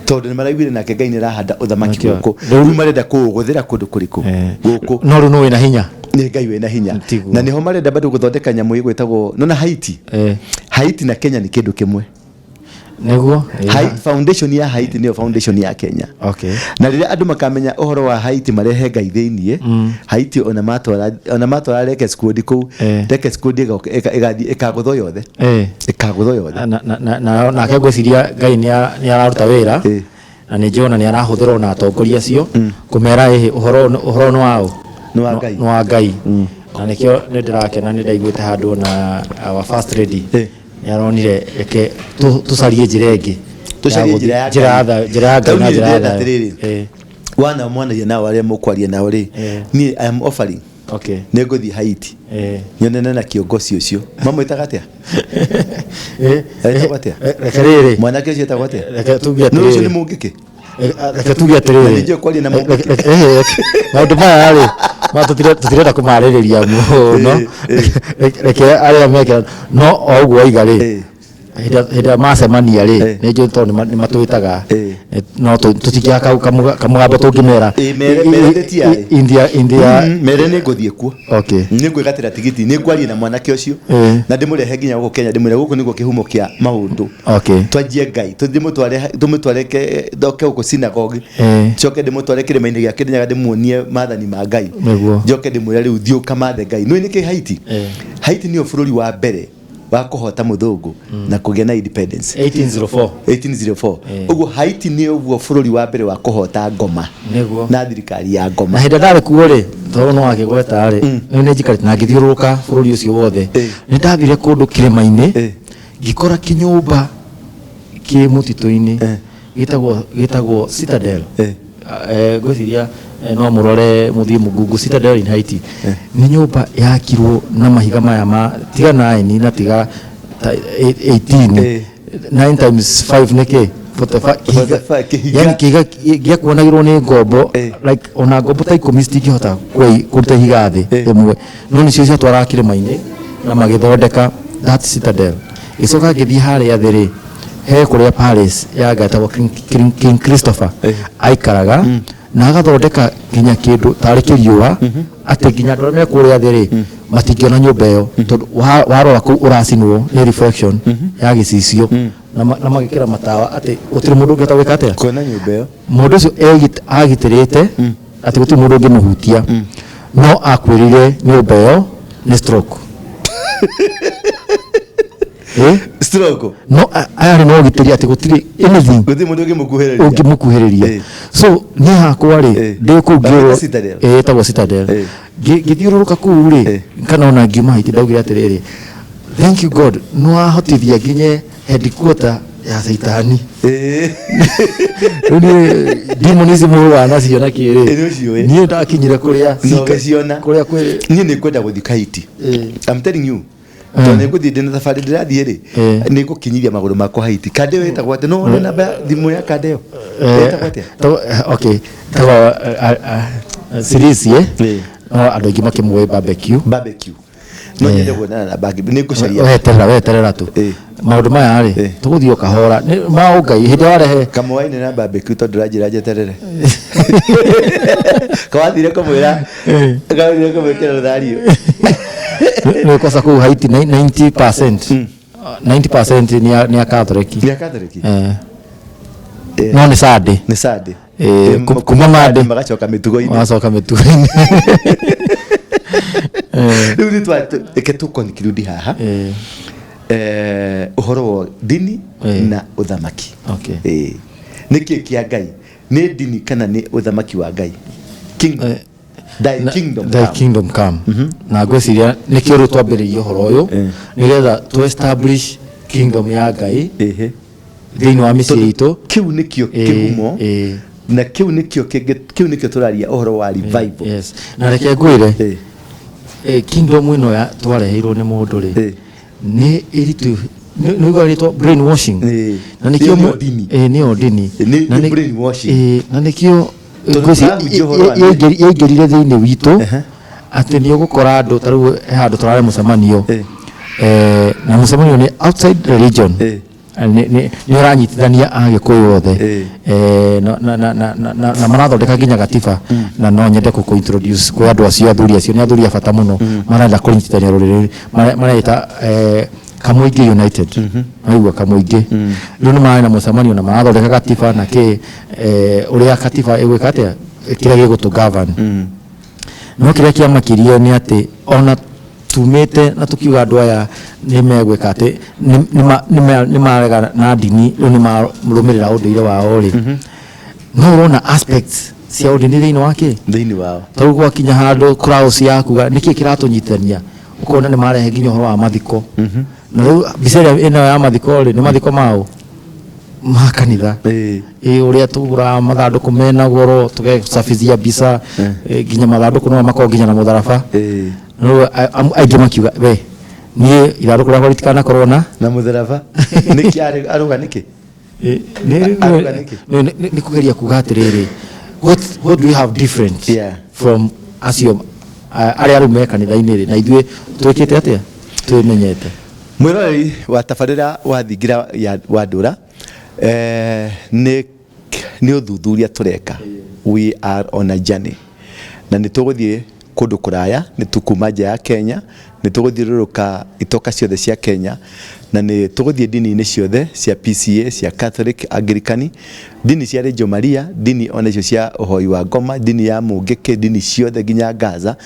Tondũ nĩ maraiguire nake Ngai nĩ arahanda ũthamaki gũkũ. Rĩu marenda kũũgũthĩra kũndũ kũrĩkũ? Gũkũ. No rĩu nĩ wĩna hinya. Nĩ Ngai wĩna hinya. Tiguo. Na nĩho marenda bado gũthondeka nyamũ ĩgwĩtagwo nona Haiti. Haiti na Kenya nĩ kĩndũ kĩmwe. Nĩguo. Foundation ya Haiti nĩyo foundation ya Kenya. Na rĩrĩa andũ makamenya ũhoro wa Haiti marehe Ngai thĩiniĩ, Haiti ona matwara Reke Squad kũu, Reke Squad ĩgathiĩ ĩkagũthwo yothe. Ĩkagũthwo yothe. Na nake ngwĩciria Ngai nĩ araruta wĩra. Na nĩ njũĩ ona nĩ arahũthĩra ona atongoria acio kũmera ĩhĩ ũhoro nĩ waũ? Nĩ wa Ngai. Nĩ wa Ngai. Na nĩkĩo nĩ ndĩrakena nĩ ndaiguĩte handũ na our first lady nĩ aronire reke tũcarie njĩra ĩngĩ. Tũcarie Ya njĩra ya njĩra ya Ngai. njĩra ya Ngai Rĩu na niĩ njĩra ya ndĩrenda thayũ. atĩrĩrĩ. Wana mwanaria nao arĩa mũkwaria nao rĩ, niĩ I am offering nĩ ngũthiĩ Haiti nyonane na kiongozi ũcio. Mamwĩtaga atĩa? Etagwo atĩa? Reke rĩrĩ. Mwanake ũcio etagwo atĩa? Reke tuge Nĩ ũcio atĩrĩrĩ. nĩ mũngĩkĩ? Reke tuge atĩrĩrĩ. Na ningĩ kwaria na mũndũ. Maũndũ maya rĩ ma tũtirenda kũmarĩrĩria mũno. Reke arĩa mekĩra no o ũguo waiga rĩ, hĩndĩ ĩrĩa macemania rĩ, nĩ njũĩ tondũ nĩ matwĩtaga. No tũtingĩaga kamũgambo tũngĩmera. Mere ndĩtiarĩ. India. Mere nĩ ngũthiĩ kuo. Nĩ ngwĩgatĩra tigiti, nĩ ngwaria na mwanake ũcio na ndĩmũrehe nginya gũkũ Kenya, ndĩmwĩre gũkũ nĩguo kĩhumo kĩa maũndũ. Twanjie Ngai, tũthiĩ tũmũtware ndoke gũkũ synagogue, njoke ndĩmũtware kĩrĩma-inĩ gĩa Kĩrĩnyaga, ndĩmuonie maathani ma Ngai. Njoke ndĩmwĩre rĩu thiĩ ũkamathe Ngai. Nĩũĩ nĩkĩ Haiti? Haiti nĩyo bũrũri wa mbere wa kũhota mũthũngũ na kũgĩa na independence. 1804. 1804. Ũguo Haiti nĩ ũguo bũrũri wa mbere wa kũhota ngoma na thirikari ya Na ngoma. Hĩndĩ ndarĩ kuo rĩ, tondũ no akĩgweta rĩ, nĩ njikarĩte na ngĩthiũrũrũka bũrũri ũcio wothe. Nĩ ndathire kũndũ kĩrĩma-inĩ, ngĩkora kĩnyũmba kĩ mũtitũ-inĩ gĩtagwo Citadel. Ngwĩciria no mũrore mũthiĩ mũgungu Citadel in Haiti. Nĩ nyũmba yakirwo na mahiga maya ma tiga 9 na tiga 18. 9 times 5 nĩ kĩ? 45. 45, kĩhiga. Yani kĩhiga gĩakuonagĩrwo nĩ ngombo, like ona ngombo ta 10 citingĩhota kũruta ihiga thĩ rĩmwe, no nĩcio ciatwaraga kĩrĩma-inĩ na magĩthondeka that citadel. Gĩcoka ngĩthiĩ harĩa thĩ rĩ, he kũrĩa palace ya gatagwo King Christopher aikaraga, na agathondeka nginya kĩndũ tarĩ kĩriũa atĩ nginya andũ arĩa me kũrĩa thĩ rĩ matingĩona nyũmba ĩyo, tondũ warora kũu ũracinwo nĩ reflection ya gĩcicio, na magĩkĩra matawa atĩ gũtirĩ mũndũ ũngĩhota gwĩka atĩa? Kuona nyũmba ĩyo. Mũndũ ũcio agitĩrĩte atĩ gũtirĩ mũndũ ũngĩmũhutia, no akwĩrire nyũmba ĩyo nĩ stroke. Stroke. No arĩ na ũgitĩri atĩ gũtirĩ anything gũtirĩ mũndũ ũngĩmũkuhĩrĩria. Ũngĩmũkuhĩrĩria. So niĩ hakwa rĩ, ndĩ kũu Wamĩta ngĩrwo Citadel? Ĩĩ, ĩtagwo Citadel. Ngĩthiũrũrũka kũu rĩ, kana ona ngiuma Haiti, ndaugire atĩrĩrĩ, thank you God, nĩwahotithia nginye headquarter ya caitani. Rĩu niĩ demon ici mũrũaga nacio na kĩrĩ, Ĩ, nĩũciũĩ. Niĩ ndakinyire kũrĩa Na ũgĩciona. Kũrĩa kwĩ Niĩ nĩ ngwenda gũthiĩ Haiti. I'm telling you, tondũ nĩ ngũthiĩ ndĩ na thabarĩ ndĩrathiĩ rĩ, nĩ ngũkinyithia magũrũ makwa Haiti. Kandĩ ĩyo ĩtagwo atĩa? No wone namba ya thimũ ya kandĩ ĩyo ĩtagwo atĩa? Okay, tagwo Sirisi, no andũ aingĩ makĩmũĩ Barbecue. Barbecue. No nyende kuonana na barbecue, nĩ ngũcaria. Weterera tu. Maũndũ maya rĩ, tũgũthiĩ o kahora. Nĩ ma ũngai hĩndĩ ĩrĩa warehe Kamwaine na barbecue, tondũ ũranjĩra njeterere, kawathire kũmwĩra, kawathire kũmwĩkĩra rũthario. Nĩ kosa kũu Haiti 90% 90% nĩ a Catholic. Nĩ a Catholic. No nĩ Sunday. Nĩ Sunday. Kuma Monday. Magacoka mĩtugo-inĩ. Magacoka mĩtugo-inĩ. Rĩu nĩ twa reke tũ conclude haha ũhoro wa ndini na ũthamaki. Nĩ kĩĩ kĩa Ngai? Nĩ ndini kana nĩ ũthamaki wa Ngai? King, thy kingdom Thy come. kingdom come. Na ngwĩciria nĩkĩo rĩu twambĩrĩirie ũhoro ũyũ, nĩgetha tũ establish kingdom ya Ngai thĩinĩ wa mĩciĩ itũ. Kĩu nĩkĩo kĩhumo na kĩu nĩkĩo kĩu nĩkĩo tũraria ũhoro wa revival. Yes, na reke ngwĩre, kingdom ĩno ya twareheirwo nĩ mũndũ rĩ, nĩ ĩritũ nĩ ũigua rĩtwa brainwashing. Na nĩkĩo Ĩyo nĩyo ndini. Nĩyo ndini. Nĩ Na brainwashing. Na nĩkĩo Tondũ tũrahunjia ũhoro wa yaingĩrire thĩinĩ witũ atĩ nĩ ũgũkora andũ ta rĩu he handũ tũrarĩ mũcemanio, na mũcemanio nĩ outside religion. Nĩ ũranyitithania Agĩkũyũ othe. Na marathondeka nginya gatiba, na no nyende kũ introduce kwĩ andũ acio, athuri acio nĩ athuri a bata mũno, marenda kũnyitithania rũrĩrĩ, mareta Kamũingĩ United. Maigua Kamũingĩ rĩu nĩ marĩ na mũcemanio na marathondeka gatiba na kĩ, ũrĩa katiba ĩgwĩka atĩa, kĩrĩa gĩgũtũ govern. No kĩrĩa kĩamakirie nĩ atĩ ona tumĩte na tũkiuga andũ aya nĩ megwĩka atĩ nĩ marega na ndini, rĩu nĩ marũmĩrĩra ũndũire wao rĩ, no ũrona aspects cia ũndini thĩinĩ wa kĩ thĩinĩ wao. Tarĩu gwakinya handũ crowds ya kuga nĩkĩ kĩratũnyitania, ũkona nĩ marehe nginya ũhoro wa mathiko, na rĩu mbica ĩrĩa ĩno ya mathiko rĩ, nĩ mathiko mao ma kanitha. Ĩ ũrĩa tũgũraga mathandũkũ mena goro, tũgecabithia mbica, nginya mathandũkũ no makorwo nginya na mũtharaba. Rĩu aingĩ makiuga, we niĩ ithandũkũ rĩakwa rĩtikanakorwo na na mũtharaba. Nĩkĩ arauga nĩkĩ? Arauga nĩkĩ? Nĩ kũgeria kuga atĩrĩrĩ, what do we have different from acio arĩa rĩu me kanitha-inĩ rĩ, na ithuĩ twĩkĩte atĩa twĩmenyete? Mwĩroreri wa tabarĩra wa Thingira ya wa Ndũra, nĩ ũthuthuria tũreka. We are on a journey, na nĩ tũgũthiĩ kũndũ kũraya, nĩ tũkuma nja ya Kenya, nĩ tũgũthiũrũrũka itoka ciothe cia Kenya, na nĩ tũgũthiĩ ndini-inĩ ciothe cia PCA, cia Catholic, Anglican, ndini cia Reggio Maria, ndini ona icio cia ũhoi wa ngoma, ndini ya Mũngĩkĩ, ndini ciothe nginya Gaza,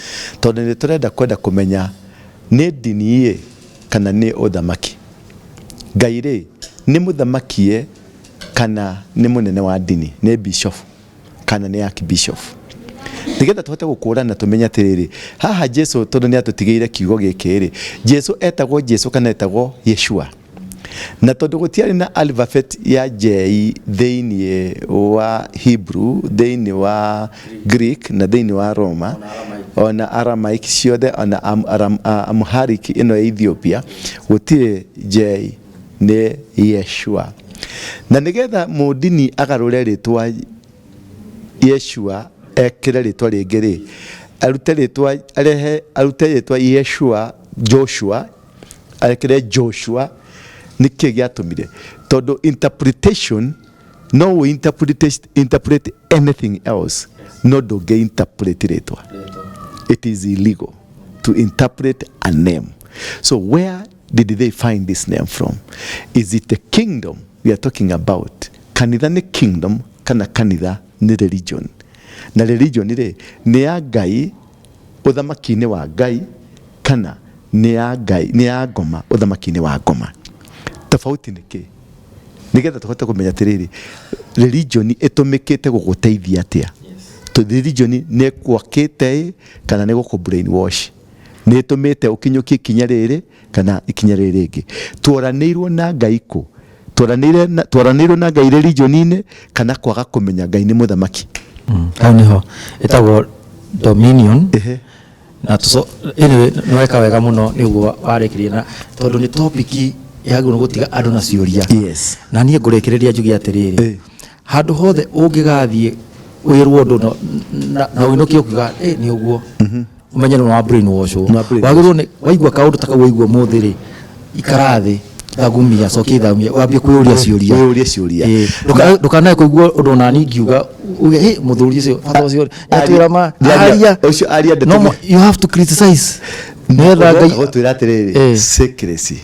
tondũ nĩ tũrenda kwenda kũmenya nĩ ndini ĩ kana nĩ ũthamaki. Ngai rĩ, nĩ mũthamakie kana nĩ mũnene wa ndini, nĩ bishop kana nĩ archbishop, nĩgetha tũhote gũkũrana tũmenye atĩrĩrĩ, haha Jesu tondũ nĩ atũtigĩire kiugo gĩkĩ rĩ, Jesu etagwo Jesu kana etagwo Yeshua? Na tondũ gũtiarĩ na alphabet ya J thĩinĩ wa Hebrew, thĩinĩ wa Greek na thĩinĩ wa Roma, ona Aramaic ciothe, ona Amharic ĩno ya Ethiopia, gũtirĩ J, nĩ Yeshua. Na nĩgetha mũndini agarũre rĩtwa Yeshua ekĩre rĩtwa rĩngĩ rĩ, arute rĩtwa, arehe, arute rĩtwa Yeshua Joshua, arekere Joshua, nĩkĩ gĩatũmire? Tondũ interpretation, no ũ interpret anything else, no ndũngĩ interpret rĩtwa. It is illegal to interpret a name. So where did they find this name from? Is it the kingdom we are talking about? Kanitha nĩ kingdom kana kanitha nĩ religion? Na religion rĩ, nĩ ya Ngai, ũthamaki-inĩ wa Ngai, kana nĩ ya Ngai, nĩ ya ngoma, ũthamaki-inĩ wa ngoma? Tofauti nĩ kĩ? Nĩgetha tũhote kũmenya atĩrĩrĩ, religion ĩtũmĩkĩte gũgũteithia atĩa? Religion nĩ ĩkwakĩte ĩ kana nĩ gũkũ brainwash? Nĩ ĩtũmĩte ũkinyũkie ikinya rĩrĩ kana ikinya rĩrĩ rĩngĩ? Twaranĩirwo na Ngai kũ? Twaranĩirwo na Ngai religion-inĩ kana kwaga kũmenya Ngai nĩ mũthamaki? Hau nĩho ĩtagwo dominion. Na tũco anyway, nĩ weka wega mũno nĩguo warĩkĩria, na tondũ nĩ topic yagĩrĩirwo nĩ gũtiga andũ na ciũria. Na niĩ ngũrĩkĩrĩria njuge atĩrĩrĩ, handũ hothe ũngĩgathiĩ wĩrwo ũndũ na ũinũkie ũkiuga ĩ nĩ ũguo, ũmenye nĩ wa brain wash. Nĩ wa brain. Wagĩrĩirwo nĩ waigua kaũndũ ta kau waigua ũmũthĩ rĩ, ikara thĩ, thagumia, cokia ithamia, wambie kwĩyũria ciũria. Wĩyũrie ciũria. Ndũkanae kũigua ũndũ onani ngiuga uge "Ĩ, mũthuri ũcio, baba ũcio nĩatwĩra ma aria." Ũcio aria ndeto No, you have to criticize nĩgetha Ngai gũtwĩra atĩrĩrĩ, secrecy.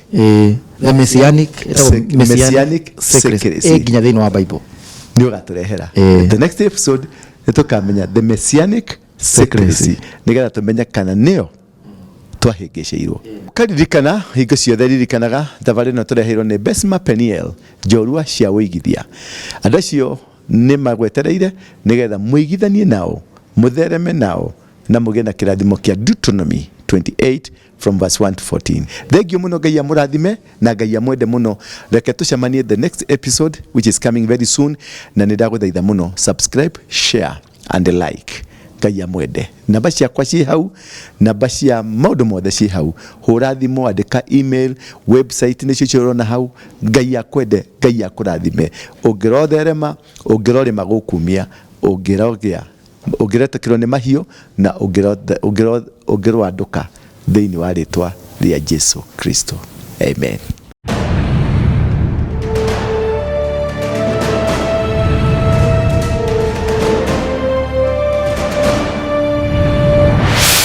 The messianic ĩtagwo Messianic secrecy. Nginya thĩinĩ wa Bible. Nĩ ũgatũrehera the next episode, nĩ tũkamenya the messianic secrecy, nĩgetha tũmenye kana nĩyo twahĩngĩcĩirwo. Karirikana hingo ciothe, ririkanaga thabarĩ ĩno tũreheirwo nĩ Besma Peniel, njorua cia ũigithia. Andũ acio nĩ magwetereire nĩgetha mũigithanie nao, mũthereme nao, na mũgĩe na kĩrathimo kĩa Deuteronomy 28 from verse 1 to 14. Thengiũ mũno, Ngai amũrathime na Ngai amwende mũno. Reke tũcemanie the next episode, which is coming very soon, na nĩ ndagũthaitha mũno, subscribe, share and like. Ngai amwende. Namba ciakwa ciĩ hau, namba cia maũndũ mothe ciĩ hau. Hũra thimũ, andĩka email, website nĩcio icio ũrona hau. Ngai akwende, Ngai akũrathime. Ũngĩrotherema, ũngĩrorĩma gũkumia, ũngĩrogĩa, ũngĩretũkĩrwo nĩ mahiũ, na ũngĩrwandũka thĩinĩ wa rĩtwa rĩa Jesu Kristo. Amen.